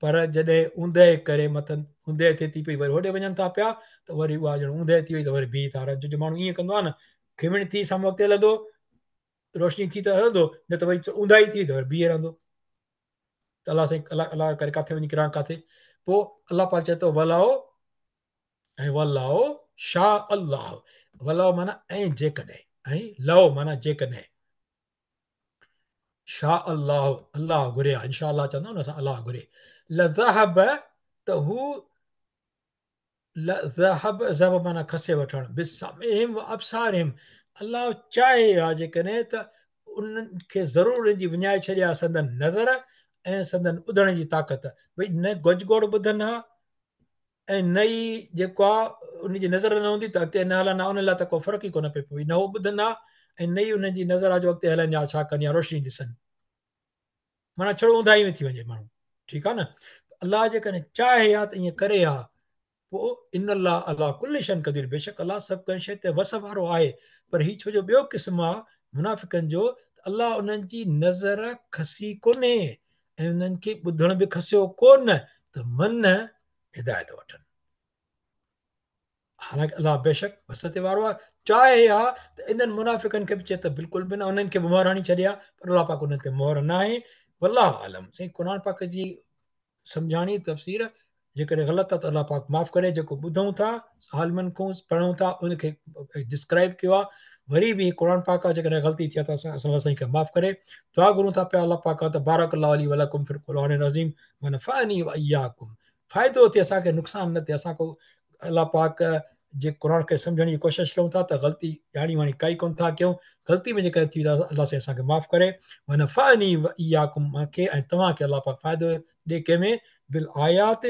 पर जॾहिं ऊंदह करे मथनि ऊंदह थिए थी पई, वरी होॾे वञनि था पिया, त वरी उहा ॼण ऊंदह थी वई त वरी बीह था रहनि। छो जो माण्हू ईअं कंदो आहे न, खिवण थी साम्हूं अॻिते हलंदो, रोशनी थी त हलंदो, न त वरी ऊंदाही थी त वरी बीह रहंदो। त अलाह साईं अलाह अलाह करे किथे वञी किरां किथे। पोइ अलाह पाक चए थो वलाओ ऐं वलाओ शाह अल्लाह, वलाओ माना ऐं जेकॾहिं, ऐं लओ माना जेकॾहिं, शाह अल्लाह अल्लाह घुरे आहे, इनशा अल्लाह चवंदा आहियूं न असां, अल्लाह घुरे। लज़हब त हू लज़हब, ज़हब माना खसे वठणु, बिसमइहिम व अबसारिहिम, अल्लाह चाहे हा जेकॾहिं त उन्हनि खे ज़रूरु उन्हनि जी वञाए छॾे हा संदन नज़र ऐं संदन ॿुधण जी ताक़त। भई न गजगोड़ ॿुधनि हा ऐं न ई जेको आहे उनजी नज़र न हूंदी त अॻिते न हलनि हा, उन लाइ त को फ़र्क़ु ई कोन पियो पए, न हो ॿुधनि हा ऐं न ई उन्हनि जी नज़र आहे जो अॻिते हलनि या छा कनि या रोशनी ॾिसनि, माना छड़ो ऊंदाही में थी वञे माण्हू, ठीकु आहे न। अल्लाह जेकॾहिं चाहे हा त ईअं करे हा। पोइ इन अल्लाह अला कुल शैइन क़दीर, बेशक अल्लाह सभु कंहिं शइ ते वस वारो आहे। पर हीउ छो जो ॿियो क़िस्मु आहे मुनाफ़िकनि जो, त अल्लाह उन्हनि जी नज़र खसी कोन्हे ऐं उन्हनि खे ॿुधणु बि खसियो कोन, त मन हिदायत वठनि। हालांकि अल्लाह बेशक वस ते वारो आहे, चाहे हा त इन्हनि मुनाफ़िकनि खे बि चए त बिल्कुलु बि न, उन्हनि खे बि मोहर हणी छॾे हा, पर अलाह पाक उन्हनि ते मोहर न आहे। वल्लाहु आलम। साईं क़ुरान पाक जी सम्झाणी तफ़सीर जेकॾहिं ग़लति आहे त अलाह पाक माफ़ करे। जेको ॿुधूं था आलिमनि खां पढ़ूं था उनखे डिस्क्राइब कयो आहे, वरी बि क़ुरान पाक आहे, जेकॾहिं ग़लती थी आहे त असां अलाह साईं खे माफ़ करे। दुआ घुरूं था पिया अलाह पाक त बारक अल्लाह ली वलकुम फिल क़ुरान अज़ीम व नफ़अनी व इय्याकुम। फ़ाइदो थिए असांखे, नुक़सानु न थिए। असां को अलाह पाक जे क़ुरान खे सम्झण जी कोशिशि कयूं था त ग़लती ॼाणी वाणी काई कोन था कयूं, ग़लती में जेका थी अलाह साईं असांखे माफ़ करे। व नफ़अनी व इय्याकुम, मूंखे ऐं तव्हांखे अलाह पाक फ़ाइदो ॾे कंहिंमें बिल आयात,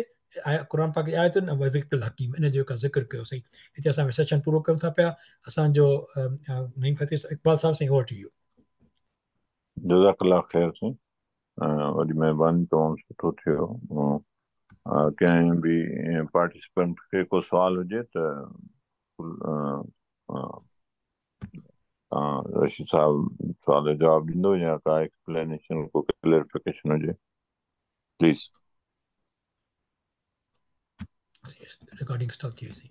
क़ुरान पाक जी आयतुनि ऐं ज़िक्र हकीम, इन जो ज़िक्र कयो साईं। हिते असां सेशन पूरो कयूं था पिया। असांजो नईम फ़तीर इक़बाल साहिबु साईं, ओवर टू you. जज़ाकल्लाह ख़ैर साईं, वॾी महिरबानी, तमामु सुठो थियो। कंहिं बि पार्टिसिपेंट खे को सुवाल हुजे त तव्हां रशीद साहिबु सुवाल जो जवाबु ॾींदो या का एक्सप्लेनेशन को क्लेरिफिकेशन हुजे प्लीज़। रिकॉर्डिंग स्टॉप थी वई।